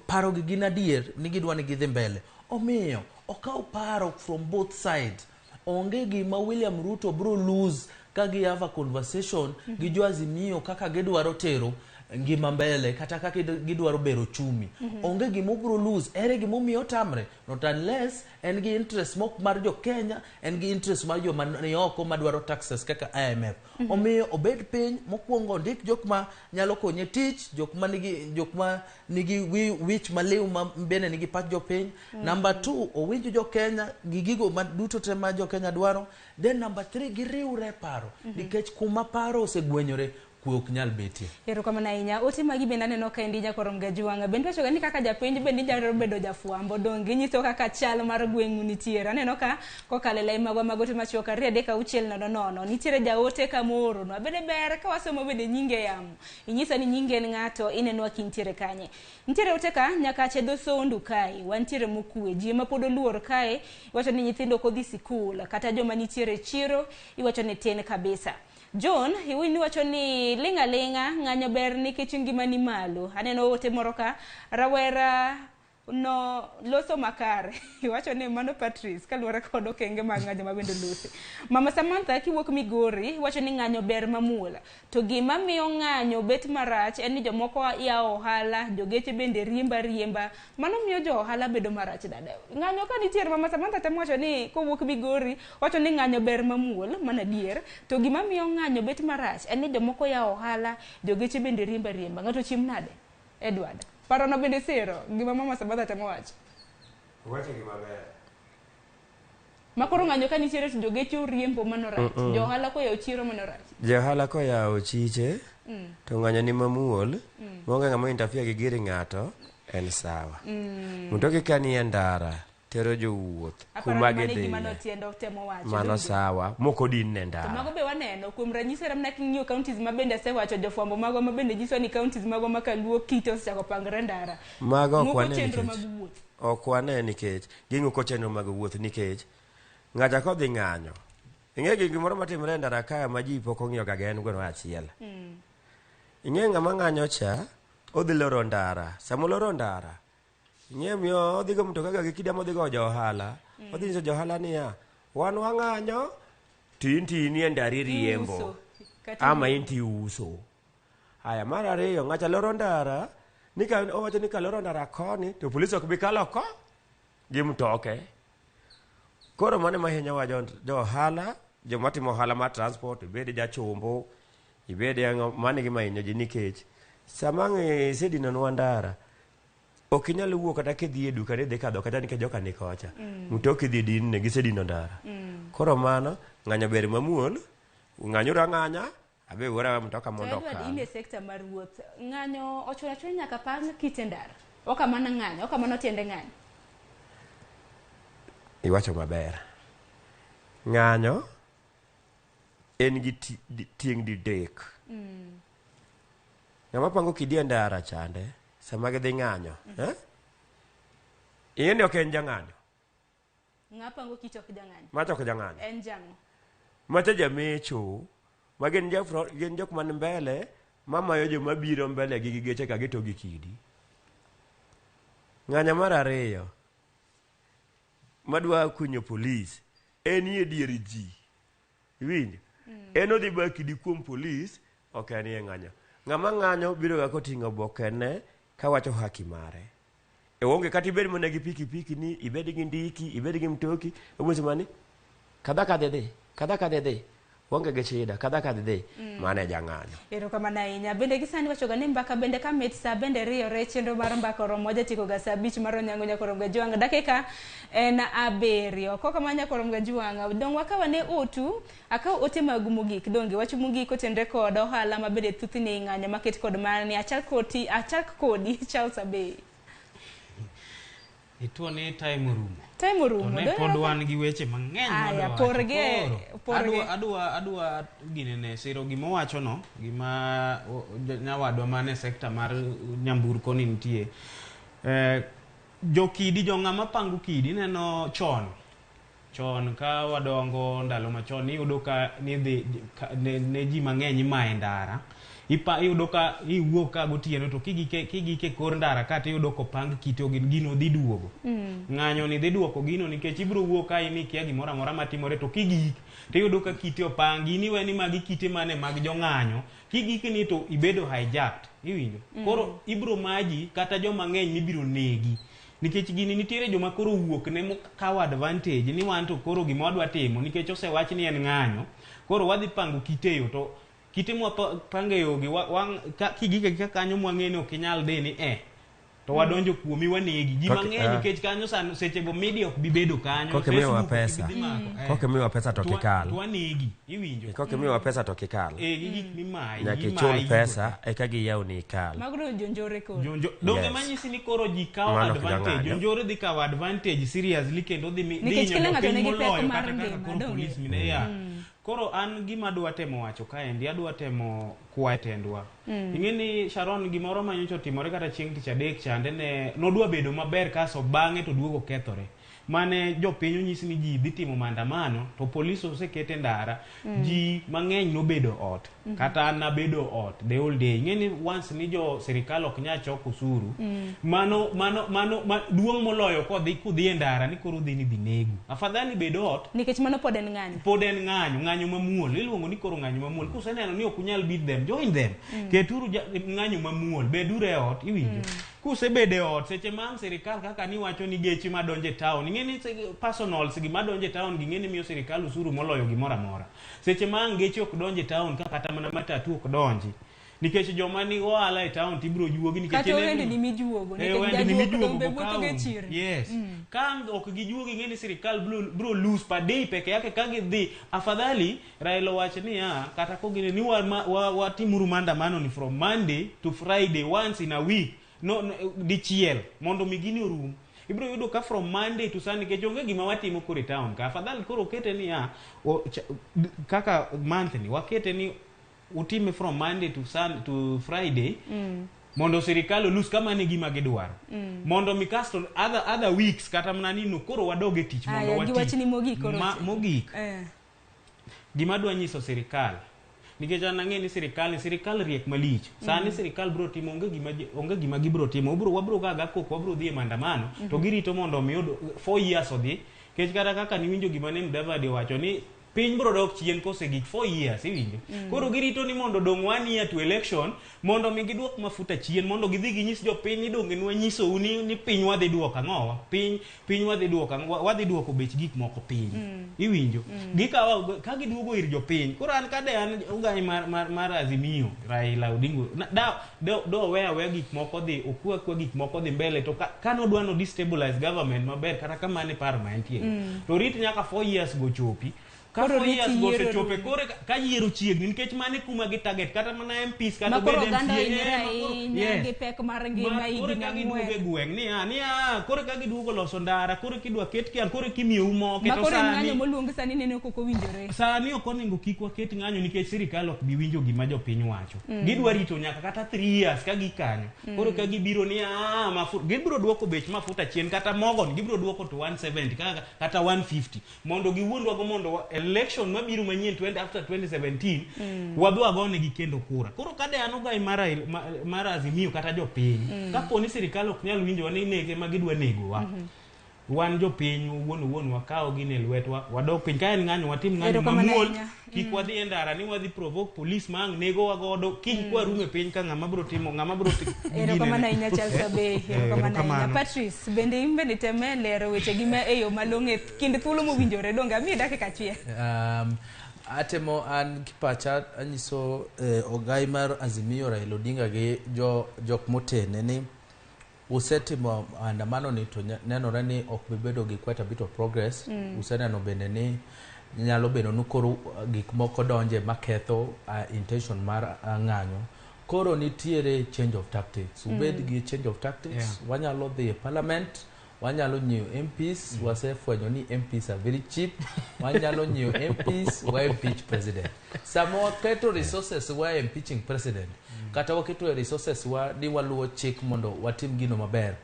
Paro gi gin adier ni gidwa ni gidhi mbele. Omiyo okaw paro from both sides. Onge gima William Ruto biro lose ka gi have a conversation gi jo Azimio kaka gidwaro tero ngima mbele kata kaka gidwaro bero chumi. Onge gima obiro lose. Ere gimomiyo otamre? Not unless en gi interest mok mar jo Kenya, en gi interest mar joma ni oko madwaro taxes kaka IMF. Omiyo obed piny mokwongo ondik jok ma nyalo konye tich, jok ma nigi jok ma nigi wich maliw ma bende nigi pach jopiny. Number 2, owinj jo Kenya gi gigo ma duto te ma jo Kenya dwaro. Then number 3, giriwre e paro. Nikech kuma paro osegwenyore, kwe ok nyal betie. Erokamano ahinya. Ote magi bende aneno ka endi nyakorom Gajwang'. Bende wachoga ni kaka japenj bende inyalo bedo jafwambo. Donge inyiso kaka chal mar gweng'u nitiere. Aneno ka kokalo e lai magwa mag ote machuok 2 3 6 0 0. Nitiere jaote kamooronwa. Bende ber ka wasomo bende nyinge yamo. Inyisa ni nyinge en ng'ato, inenwa kintiere kanye. Nitiere ote ka Nyakache dho Sondu kae. Wantiere mokwe. Ji ema pod oluor kae. Iwacho ni nyithindo ok odhi sikul. Kata joma nitiere e chiro iwacho ni tin kabisa. John, iwinjo wacho ni ling' aling'a ng'anyo ber nikech ngima ni malo. Aneno ote moro ka rawera no loso makare. Iwacho ni mano Patrice kaluwore kod okenge mag ng'anyo ma bende olosi. Mama Samantha kiwuok Migori iwacho ni ng'anyo ber mamuol. To gima miyo ng'anyo bet marach en ni jomoko yawo ohala, jogeche bende riemba riemba. Mano miyo jo ohala bedo marach dada. Ng'anyo ka nitiere, Mama Samantha temo wacho ni kowuok Migori wacho ni ng'anyo ber mamuol, mano adier. To gima miyo ng'anyo bet marach en ni jomoko yawo ohala, jogeche bende riemba riemba. Ng'ato chiem nade? Edward. Parono bende siro gima Mama Samantha temo wacho. Owacho gima ber. Ma koro ng'anyo ka nitiere to jogeche oriembo mano rach. Jo ohala koyawo chiro mano rach. Jo ohala koyawo chiche to ng'anyo ni mamuol maonge ng'ama interfere gi gir ng'ato en sawa. Mtoki ka nie ndara tero jowuoth Aparo kuma ni mano e gidhiye. gima notiendo temo wacho. Mano Donge? sawa mok odin ne To ndara. mago be waneno kuom ranyisi ramna king'iyo counties ma bende asewacho jofwambo magwa ma bende nyiso ni counties magwa ma kaluo kite osechako pangre ndara. Mago ok Muko wane chenro nikech mag wuoth. ok wane nikech ging'uko chenro mag wuoth nikech ng'acha kodhi ng'anyo. Ing'e gi gimoro matimore e ndara ka ma ji pok ong'iyo ga en gweno achiel. Ing'e ng'ama ng'anyo cha odhi loro ndara. Sama oloro ndara, ing'e miyo odhi go mtoka ga gi kida modhi go jo ohala. Odhi nyiso jo ohala niya, wan wang'anyo to in to inie ndara iriembo. Iuso. Kata Ama in to iuso. Haya, mar ariyo, ng'acha loro ndara, ni ka owacho ni kaloro ndara koni, to polis ok bi kalo ko gi mtoke. Koro mano ema hinyowa jo ohala, joma timo ohala mar transport, ibed jachombo, ibed ang'o, mano e gima hinyo ji nikech sama ang' isedinonwa ndara, ok inyal wuok kata kidhi e duka ni idhi kadho kata nikech joka ni kocha. Mtoki idhi dinne, gisedino ndara. Koro mano, ng'anyo ber mamuol, ng'anyuru ang'anya, abe wuora mtoka To mondo Edward, okal. in e sekta mar wuoth, ng'anyo ochuno achuna nyaka pang kite ndara. Ok amana ng'anyo, ok amano tiende ng'anyo. Iwacho maber. Ng'anyo en gi tieng' didek. Ng'ama pango kidi e ndara chande sama gidhi ng'anyo. Ing'e ni ok en jang'anyo. Ng'a pango kite ok jang'anyo. Macha ok jang'anyo. En jang'o. Macha jamecho. Ma gin gin jok man mbele mamayo joma biro mbele gi geche ka gito gi kidi. Ng'anyo mar ariyo madwa kunyo polis en e dier ji. Iwinjo? En odhi ba kidi kuom polis ok en e ng'anyo. Ng'ama ng'anyo biro ga koting'o obokene kawacho haki mare. E onge kata ibed mana gi pikipiki ni, ibed gi ndiki, ibed gi mtoki, obiro mani kadha kadhi dhi, kadha kadhi dhi. Onge gi shida, kadha kadhi dhi. Mano e jang'anyo. Erokamano ahinya. Bende gi sani wachoga ni mbaka bende ka mit sa bende riyore chenro mar mbaka oromo wajatieko ga sa 5 mar onyango nyakorom Gajwang'. Dakika en 7. Kok kamano nyakorom Gajwang'. Dong' wakaw ane otu, akaw ote magu mogik. Donge wach mogik otenre kod ohala ma bende thothne ng'anyo maket kod mani. Achak kodi Charles Abey. Ituo ni time orumo. Time orumo. To ne pod wan gi weche mang'eny Aya, madwa wacho. porge, porge. Adwa ginene siro gima owacho no, gima nyawadwa mane sekta mar nyamburko ni nitie. Jokidi, jo ng'ama pango kidi, ineno chon. Chon ka wadongo ndalo machon iyudo ka nidhi ne ji mang'eny imaye ndara. Iyudo ka iwuok ka gotieno to kigike kor ndara ka tiyudo kopang kite gino dhi duogo. Ng'anyo ni dhi duoko gino nikech ibiro wuok ka in ikia gimoro amora matimore to kigik tiyudo ka kite opangi in iwe ni magi kite mane mag jong'anyo kigik ni to ibedo hijacked iwinjo. Koro ibiro maji kata joma ng'eny mibiro negi. Nikech gini nitiere joma koro wuok ne mokawo advantage ni wan to koro gima wadwa timo nikech osewach ni en ng'anyo koro wadhi pango kite yo to kite mwapango e yo gi kigik agika kanyo mwang'e ni ok inyal dhi ni to wadonjo kuomi wanegi ji mang'eny nikech kanyo sechego media ok bi bedo kanyo Facebook pesa kokimiwa pesa to kikal to wanegi iwinjo kokimiwa pesa to kikal gi gik mimayi nyaka ichul pesa eka giyawni ikal mago jonjore koro donge manyisi ni koro ji kawo advantage jonjore dhi kawo advantage seriously kendo dhi nikech kila ng'ato nigi pek mar ngima koro police mine ya koro an gima adwa temo wacho kaendi adwa temo kwayo tendwa. Ing'e ni Sharon gimoro manyocha otimore kata chieng' tich adek chande ne nodwa bedo maber kaso bang'e to duogo kethore. Mane jopiny onyis ni ji dhi timo maandamano to polis osekete ndara ji mang'eny nobedo ot. Kata an nabedo ot the whole day. Ing'e ni once ni jo sirikal ok nyal choko osuru mano duong' moloyo kodhi kudhi e ndara ni koro udhi ni dhi negu. Afadhali bed ot nikech mano pod en ng'anyo. Pod en ng'anyo, ng'anyo mamuol. Iluongo ni koro ng'anyo mamuol. Kuseneno ni ok unyal beat them, join them. Keturu ng'anyo mamuol, beduru e ot, iwinjo. Kusebedo e ot, seche ma sirikal kaka niwacho ni geche madonjo e town, ing'e ni personals gi madonjo e town gi ng'e ni miyo sirikal osuru moloyo gimoro amora. Seche ma ang' geche ok donj e town ka kata mana matatu ok donji. Nikech joma ni ohala e town tibiro juogi nikech kata ohendni mijuogo nikech jajuok donge wuotho gi chirni. Yes. Ka ok gijuogi ing'e ni sirikal biro lose per day peke yake ka gidhi. Afadhali Raila owach niya kata kogine ni watimuru maandamano ni from Monday to Friday once in a week. No, dichiel mondo mi gini orum. Ibiro yudo ka from Monday to Sunday nikech onge gima watimo koro e town ka. Afadhali koro okete niya kaka month ni wakete ni utime from Monday to Sunday to Friday mondo sirikal olus kama ne gima gidwaro. Mondo mi kasto other weeks kata mana nino koro wadog e tich mondo wati. Giwachni mogik koro. Mogik. Gima adwa nyiso sirikal nikech an ang'e ni sirikal riek malich. Sani sirikal biro timo onge gima gibiro timo. Wabiro gaga koko, wabiro dhi e maandamano to girito mondo mi 4 years odhi. Nikech kata kaka niwinjo gima ne Mudavadi owacho ni piny biro dok chien kosegik 4 years iwinjo. Koro girito ni mondo dong 1 year to election mondo mi giduok mafuta chien mondo gidhi ginyis jopiny ni donge nwanyisou ni piny wadhi duoko ang'owa piny wadhi duoko wadhi duoko bech gik moko piny. Iwinjo. Gikawa ka giduogo ir jopiny. Koro an kade an ogai mar Azimio Raila Odinga do weya gik moko dhi okwa kwa gik moko dhi mbele to ka nodwa no destabilize government maber kata kamane paro ma entie. To rit nyaka 4 years go chopi. Ka 4 years go osechope kore ka yiero chiegni nikech mane kuma gi target kata mana MPs kata bed MPs gi pek mar ngima kore ka giduogo e gweng' niya kore ka giduogo loso ndara kore kidwa ket kia kore kimiyou moke to sani ng'anyo moluongi sani nene ok owinjore sani ok onego kik waket ng'anyo nikech sirikal ok bi winjo gima jopiny wacho. Gidwa rito nyaka kata 3 years ka gikanyo koro ka gibiro ni mafuta gibiro duoko bech mafuta chien kata mogo gibiro duoko to 170 kata 150 mondo giwuondwago mondo election mabiro manyien after 2017 wadwa gonegi kendo kura. Koro kade an ogai mar Azimio kata jopiny kapo ni sirikal ok nyal winjowa ni nege ma gidwa negowa wan jopiny wuon wakaw gini e lwetwa wadok piny ka en ng'anyo watim ng'anyo mamuol kik wadhi e ndara ni wadhi provoke police ma ang' negowa godo kiny kwarumo e piny ka ng'ama biro timo ng'ama biro timo. Erokamano ahinya Charles Abe, erokamano ahinya Patrice. Bende in bende teme lero weche gi ma e yo malong'o e kind thuolo mowinjore donge amiyi dakika achiel. Atemo an kipacha anyiso ogai mar Azimio Raila Odinga gi jok motene ni usetimo maandamano ni to nenore ni ok bi bedo gi quite a bit of progress. Useneno bende ni nyalo bedo ni koro gik moko donje maketho intention mar ng'anyo. Koro nitiere change of tactics. Ubed gi change of tactics. Wanyalo dhi e parliament, wanyalo nyiewo MPs, wasefwenyo ni MPs are very cheap. Wanyalo nyiewo MPs, wa impeach president. Sama waketo resources wa impeaching president, kata waketo resources wa ni waluwo chik mondo watim gino maber.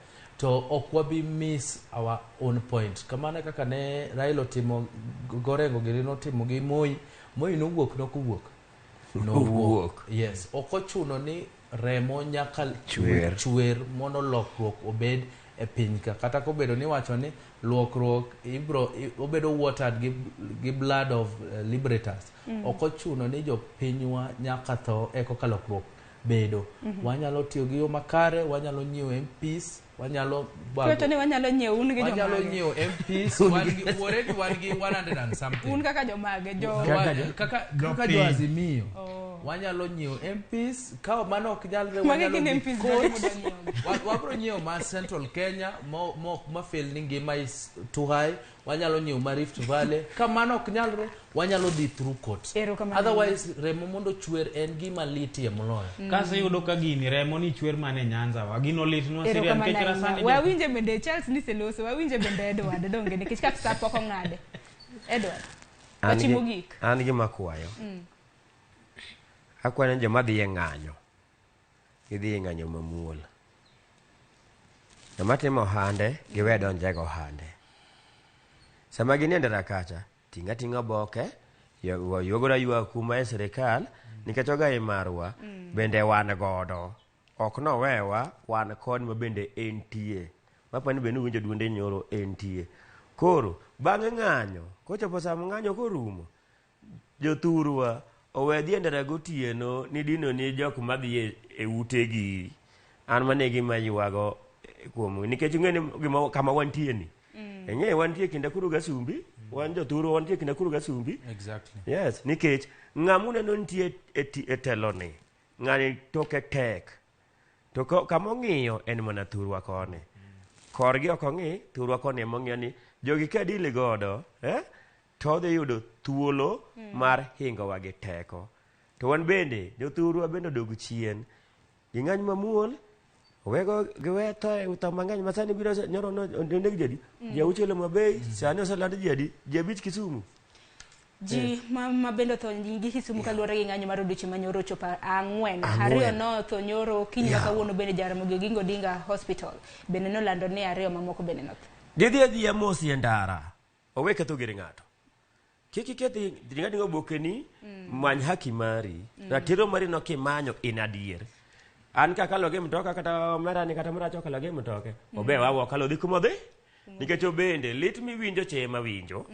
To ok wabi miss our own point. Kamano e kaka ne Raila otimo Gorengo giri notimo gi Moi. Moi nowuok nokowuok. Nowuok. Yes. Ok ochuno ni remo nyaka Chwer. chwer mondo lokruok obed e piny ka. Kata kobedo ni iwacho ni lokruok ibro obedo watered gi blood of liberators. Ok ochuno ni jopinywa nyaka tho eka lokruok bedo. Wanyalo tiyo gi yo makare, wanyalo nyiewo MPs, wanyalo Kiwacho ni wanyalo nyiewo un gi wanyalo jomage. nyiewo MPs, wan gi already wan gi 100 and something. Un kaka jomage jo Kaka jo Azimio. Wanyalo nyiewo MPs, ka mano ok nyalre Magi wanyalo gin dhi MPs court. mage mudwa nyiewo? Wabro nyiewo ma Central Kenya mo ma feel ni ngima is too high, wanyalo nyiewo ma Rift Valley. Ka mano ok nyalre, wanyalo dhi through court. Erokamano. Otherwise remo mondo chwer en gima litie moloyo. Kaso iyudo ka gini remo ni chwer mana e Nyanza wa gino litnwa serious Erokamano nikech ahinya. rasani Wawinje bende Charles ni seloso, wawinje bende Edward donge nikech kaka sa pok ong'ade. Edward, wachimo gik. An gima akwayo. Akwayo ni joma dhi e ng'anyo, gidhi e ng'anyo mamuol. Joma timo ohande, giwe donje go ohande. Sama ginie ndara kacha, ting' ating'a oboke, yuogora ywak kuma e sirikal, nikech ogai marwa, bende wan godo. Ok nowewa, wan kod ma bende entie. Mapani bende uwinjo duonde nyoro entie. Koro, bang' ng'anyo, kochopo sama ng'anyo korumo, jothurwa owe dhi e ndara gotieno ni dino ni jok madhi e utegi. An mano e gima ywago kuom nikech ing'e ni gima kama wantie ni. Ing'e wantie kind akuru gasumbi, wan jothurwa wantie kind akuru gasumbi. Exactly. Yes, nikech ng'ama uneno nitie e telo ni, ng'ani toke tek. To kama ong'iyo en mana thurwa koni. Korgi ok ong'i, thurwa koni ema ong'iyo ni jogi ka deal godo, to odhi yudo thuolo mar hingowa gi teko. To wan bende, jothurwa bende odog chien. Ging'any mamuol, owego giwe tho tho mang'eny ma sani biro nyoro no oneg ji adi? Ji auchiel Homa Bay, sani oseland ji adi? Ji abich Kisumu. Ji ma bende otho gi Kisumu kaluwore gi ng'anyo mar odiochieng' ma nyoro ochopo ang'wen. Ang'wen. Ariyo notho nyoro okinyi ma kawuono bende Jaramogi Oginga Odinga Hospital bende nolando ni ariyo mamoko bende notho. Gidhi adhiya mos e ndara, owe ketho gir ng'ato. Kik ikethi ring aring'a obokeni, many haki mari. Ratiro mari no kimanyo in adier. An kakalo gi mtoka kata omera ni kata maracho okalo gi mtoke. Obe wawa okalo dhi kuma odhi. Nikech obende lit miwinjo che ema winjo.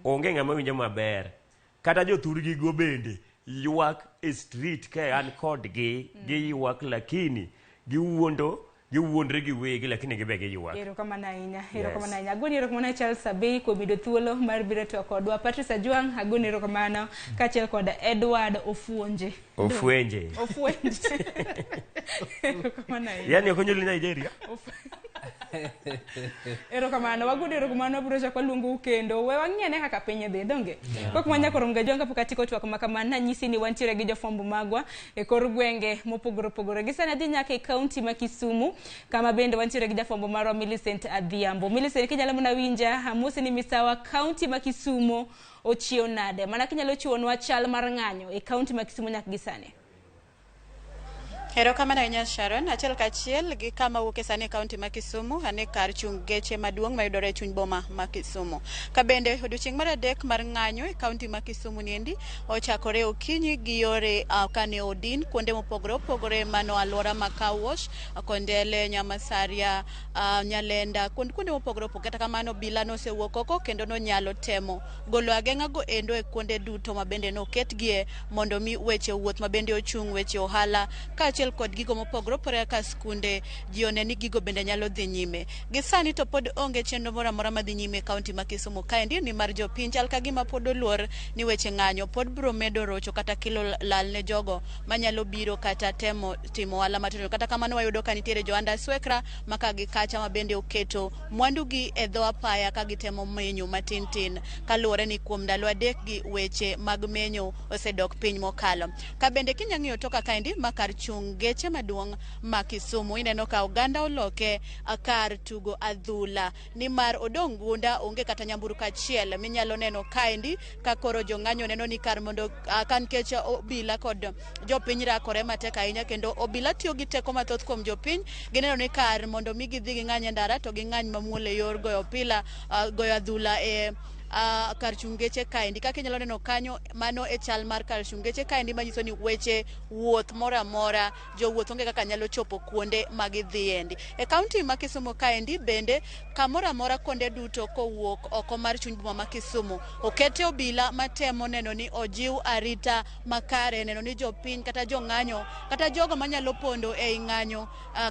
Onge ng'ama winjo maber. Kata jothurgi go bende ywak e street ka an kodgi, giywak lakini giwuondo, giwuondre giwegi lakini gibe giywak. Erokamano ahinya, erokamano ahinya. Agoni erokamano Charles Abei kuom yudo thuolo mar biro twak kodwa. Patrice Ajwang' agoni erokamano kaachiel kod Edward Ofuonje. Ofwenje. Ofwenje. Erokamano ahinya. Yani ok onyuoli Nigeria? Erokamano, wagodo erokamano wabiro chako waluongou kendo. We wang'i ane kaka piny dhi, donge? Kok mwanya koro Mga Ajwang' kapok atieko twak ma kama, nanyisi ni wantiere gi jofwambo magwa e kor gwenge mopogore opogore. Gi sani adhi nyaka e kaunti ma Kisumu, kama bende wantiere gi jafwambo marwa Millicent Adhiambo. Millicent, kinyalo mana winja, amosi ni misawa kaunti ma Kisumu ochiew nade? Mana kinyalo chiwonwa chal mar ng'anyo e kaunti ma Kisumu nyaka gi sani. Erokamano ahinya Sharon, achiel kachiel gi kama wuok e sani e kaunti ma Kisumu, ane kar chung' geche maduong' mayudore e chuny boma ma Kisumu. Ka bende odiochieng' mar adek mar ng'anyo e kaunti ma Kisumu niendi ochakore okinyi gi yore kane odin kuonde mopogore opogore mano alwora ma Car Wash, Kondele, Nyamasaria, Nyalenda, kuonde mopogore opogore. Kata kamano obila nosewuok oko kendo nonyalo temo golo ageng'a go endo e kuonde duto ma bende noketgie mondo mi weche wuoth ma bende ochung', weche ohala kaachiel kod gigo mopogore opogore kaka skunde, ji one ni gigo bende nyalo dhi nyime. Gi sani to pod onge chenro moro amora madhi nyime e kaunti ma Kisumu kaendi, nimar jopiny chal ka gima pod oluor ni weche ng'anyo pod biro medo rocho kata kelo lal ne jogo manyalo biro kata temo timo ohala matindo. Kata kamano wayudo ka nitiere jo Andaswekra ma ka gi kacha ma bende oketo mwandugi e dho apaya ka gitemo menyo matin tin, kaluwore ni kuom ndalo adek gi weche mag menyo osedok piny mokalo. Ka bende kinya ng'iyo toka kaendi ma kar chung' chung' geche maduong' ma Kisumu. Ineno ka oganda oloke kar tugo adhula nimar odong' gunda, onge kata nyamburko achiel minyalo neno kaendi ka koro jong'anyo neno ni kar mondo ka nikech obila kod jopiny rakore matek ahinya kendo obila tiyo gi teko mathoth kuom jopiny. Gineno ni kar mondo mi gidhi ging'any e ndara to ging'any mamuol e yor goyo opila, goyo adhula e kar chung' geche kaendi. Kaka inyalo neno kanyo, mano e chal mar kar chung' geche kaendi manyiso ni weche wuoth moro amora, jowuoth onge kaka nyalo chopo kuonde ma gidhiendi. E kaunti ma Kisumu kaendi bende kamoro amora kuonde duto kowuok oko mar chuny boma ma Kisumu okete obila matemo neno ni ojiw arita makare, neno ni jopiny kata jong'anyo kata jogo manyalo pondo ei ng'anyo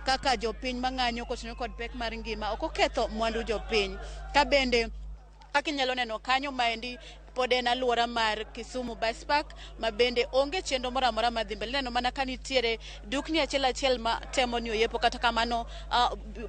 kaka jopiny mang'anyo kotenore kod pek mar ngima ok oketho mwandu jopiny. Ka bende kaka inyalo neno kanyo maendi pod en alwora mar Kisumu Bus Park ma bende onge chenro moro amora madhi mbele. Ineno mana ka nitiere dukni achiel achiel ma temo ni oyepo, kata kamano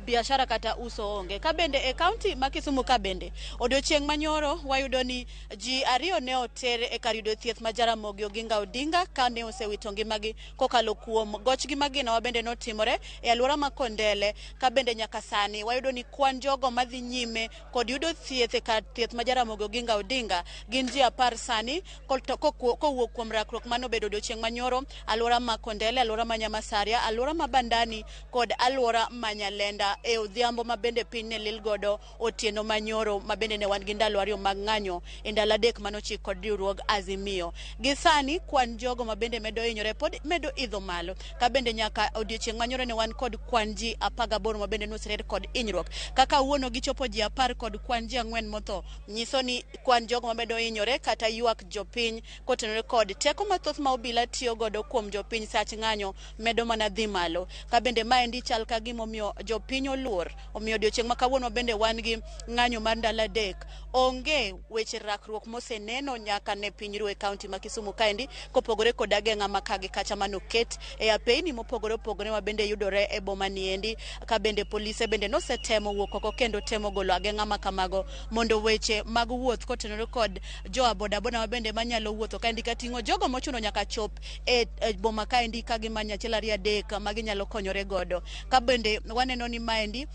biashara kata uso onge. Ka bende e kaunti ma Kisumu ka bende odiochieng' manyoro wayudo ni ji ariyo ne oter e kar yudo thieth ma Jaramogi Oginga Odinga kane osewito ngimagi kokalo kuom gochgi magina ma bende notimore e alwora ma Kondele. Ka bende nyaka sani wayudo ni kwan jogo madhi nyime kod yudo thieth e kar thieth ma Jaramogi Oginga Odinga gin ji 10 sani kowuok kuom rakruok manobedo odiochieng' manyoro alwora ma Kondele, alwora ma Nyamasaria, alwora ma Bandani kod alwora ma Nyalenda e odhiambo ma bende piny ne lil godo otieno manyoro ma bende ne wan gi ndalo 2 mag ng'anyo e ndalo 3 manochik kod riwruog Azimio. Gi sani kwan jogo ma bende medo hinyore pod medo idho malo ka bende nyaka odiochieng' manyoro ne wan kod kwan ji 18 ma bende noserer kod hinyruok. Kaka wuono gichopo ji 10 kod kwan ji 4 motho, nyiso ni kwan jogo ma medo hinyore kata ywak jopiny kotenore kod teko mathoth ma obila tiyo godo kuom jopiny sach ng'anyo medo mana dhi malo. Ka bende maendi chal ka gimomiyo jopiny oluor, omiyo odiochieng' ma kawuono bende wan gi ng'anyo mar ndalo 3. Onge weche rakruok moseneno nyaka ne piny ru e kaunti ma Kisumu kaendi kopogore kod ageng'a ma kagi kacha manoket e apeyni mopogore opogore ma bende yudore e boma niendi. Ka bende polise bende nosetemo wuok oko kendo temo golo ageng'a ma kamago mondo weche mag wuoth kotenore kod jo bodaboda ma bende manyalo wuotho kaendi kating'o jogo mochuno nyaka chop e boma kaendi ka gimanyo 1 2 3 ma ginyalo konyore godo. Ka bende waneno ni maendi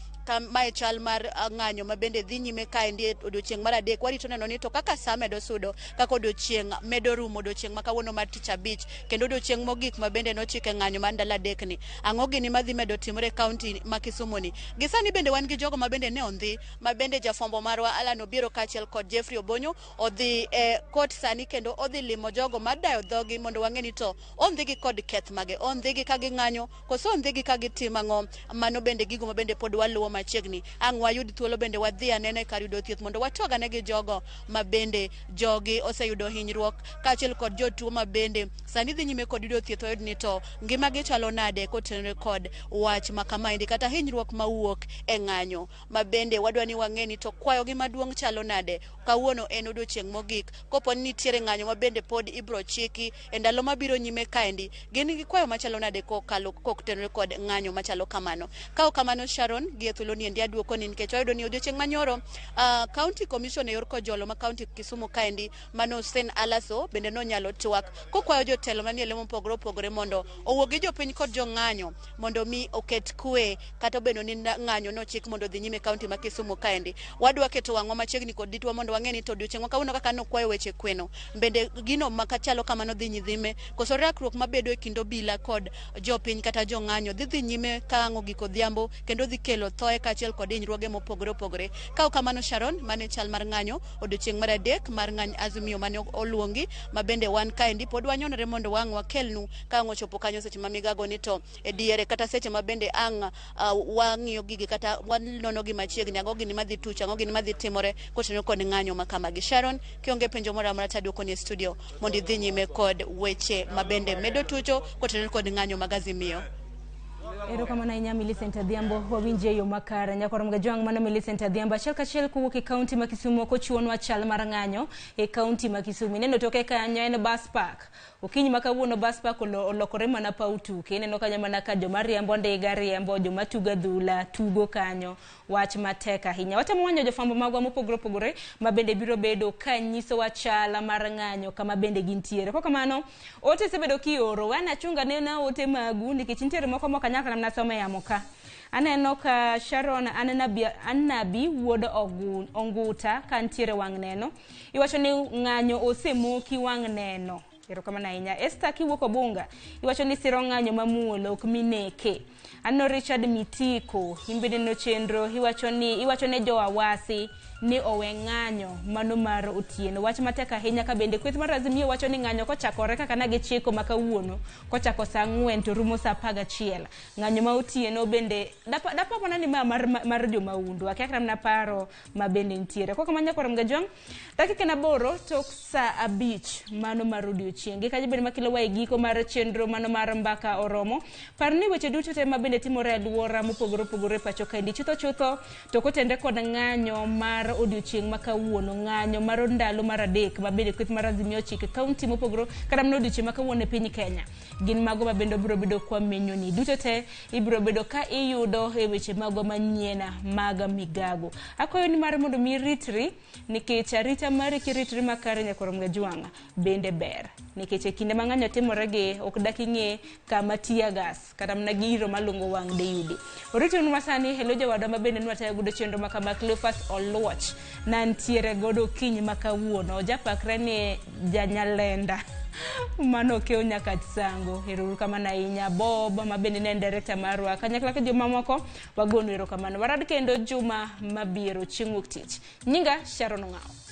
mae chal mar ng'anyo ma bende dhi nyime kaendi e odiochieng' mar 3. Warito neno ni to kaka sa medo sudo, kaka odiochieng' medo rumo, odiochieng' ma kawuono mar tich abich kendo odiochieng' mogik ma bende nochike ng'anyo mar ndalo 3 ni, ang'o gini madhi medo timore e kaunti ma Kisumu ni. Gi sani bende wan gi jogo ma bende ne ondhi, ma bende jafwambo marwa Alan Obiero kaachiel kod Jeffrey Obonyo odhi e kot sani kendo odhi limo jogo madayo dhogi mondo wang'e ni to ondhigi kod keth mage, ondhigi ka ging'anyo koso ondhigi ka gitimo ang'o. Mano bende gigo ma bende pod waluwo machiegni. Ang' wayud thuolo bende wadhi anene kar yudo thieth mondo watwag ane gi jogo ma bende jogi oseyudo hinyruok kaachiel kod jotuo ma bende sani dhi nyime kod yudo thieth, wayud ni to ngimagi chalo nade kotenore kod wach ma kamaendi kata hinyruok mawuok e ng'anyo ma bende wadwa ni wang'e ni to kwayogi maduong' chalo nade. Kawuono en odiochieng' mogik, kopo ni nitiere ng'anyo ma bende pod ibro chiki e ndalo mabiro nyime kaendi, gin gi kwayo machalo nade kokalo kotenore kod ng'anyo machalo kamano. Ka ok kamano Sharon, gi e thuolo ni endi aduoko ni nikech wayudo ni odiochieng' manyoro County Commission e yor kojolo ma County Kisumu kaendi mano Hussein Alaso bende nonyalo twak kokwayo jotelo manie le mopogore opogore mondo owuog gi jopiny kod jong'anyo mondo mi oket kwe kata obedo ni ng'anyo nochik mondo odhi nyime kaunti ma Kisumu kaendi. Wadwa keto wang'wa machiegni kod ditwa mondo wang'e ni to odiochieng' ma kawuono kaka nokwayo weche kweno, bende gino makachalo kamano dhi nyime koso rakruok mabedo e kind obila kod jopiny kata jong'anyo dhi nyime ka ang' ogik odhiambo kendo dhi kelo thoe kaachiel kod hinyruoge mopogore opogore. Ka ok kamano Sharon, mane chal mar ng'anyo odiochieng' mar 3 mar ng'any Azimio mane oluongi ma bende wan kaendi pod wanyonore mondo wang' wakelnu ka ang' ochopo kanyo seche ma migago ni to e diere kata seche ma bende ang' wang'iyo gigi kata wanono gi machiegni, ang'o gini madhi tuch, ang'o gini madhi timore kotenore kod ng'anyo ma kamagi. Sharon, kionge penjo moro amora to aduoko ni e studio mondo idhi nyime kod weche ma bende medo tucho kotenore kod ng'anyo mag Azimio. Erokamano ahinya Millicent Adhiambo, wawinji e yo makare. Nyakwar Mgajwang' mano Millicent Adhiambo achiel kachiel kowuok e kaunti ma Kisumu kochiwonwa chal mar ng'anyo e kaunti ma Kisumu. Ineno toke kanyo en bus park. Okinyi ma kawuono bus park olokore mana paw tuke. Ineno kanyo mana ka joma riembo ndiga riembo, joma tugo adhula tugo kanyo. Wach matek ahinya. Watemo manyo jofwambo magwa mopogore opogore ma bende biro bedo ka nyisowa chal mar ng'anyo kama bende gintiere. Kokamano, ote osebedo kioro. Wan achunga nena ote magu nikech nitiere moko mok anyal kata mana somo e yamo ka. Aneno ka Sharon Annabi wuod Onguta ka nitiere wang' neno. Iwacho ni ng'anyo osemoki wang' neno. Erokamano ahinya. Esther kiwuok Obunga, iwacho ni siro ng'anyo mamuol ok mineke. Aneno Richard Mitiko, in bende neno chenro, iwacho ne jo Awasi ni owe ng'anyo mano mar otieno. Wach matek ahinya ka bende kweth mar Azimio wacho ni ng'anyo kochakore kaka ne gichiko ma kawuono, kochako saa 4 to rumo saa 11. Ng'anyo ma otieno bende dapa mana ni ma mar jo mahundu, akia kata mana paro ma bende nitiere. Kok kamano nyakwar Mgajwang', dakika 8 tok saa 5 mano mar odiochieng'. Gi kanyo bende makelo wa e giko mar chenro mano mar Mbaka Oromo. Par ni weche duto te ma bende timore e alwora mopogore opogore e pacho kaendi chutho chutho to kotenre kod ng'anyo mar odiochieng' ma kawuono, ng'anyo mar ndalo mar 3 ma bende kweth mar Azimio ochiko e kaunti mopogore kata mana odiochieng' ma kawuono e piny Kenya. Gin mago ma bende obiro bedo kwa menyoni. Duto te ibiro bedo ka iyudo e weche magwa manyien mag migago. Akwayo ni mar mondo mi iritri nikech arita mari kiritri makare nyakwar Mgajwang' bende ber. Nikech e kinde ma ng'anyo timore gi ok dak ing'e kama tear gas kata mana giro malungo wang' deyudi. Oritonu masani hello jowadwa ma bende nwatayo godo chenro ma kama Cleophas Oluoch nantiere godo okinyi ma kawuono. Japakre ni janyalenda. Mano okew nyaka Sango. Ero kamano ahinya Bob ma bende ne en director marwa. Kanyakla gi jomamoko wagonu erokamano. Warad kendo juma mabiro chieng' wuok tich. Nyinga Sharon Ong'awo.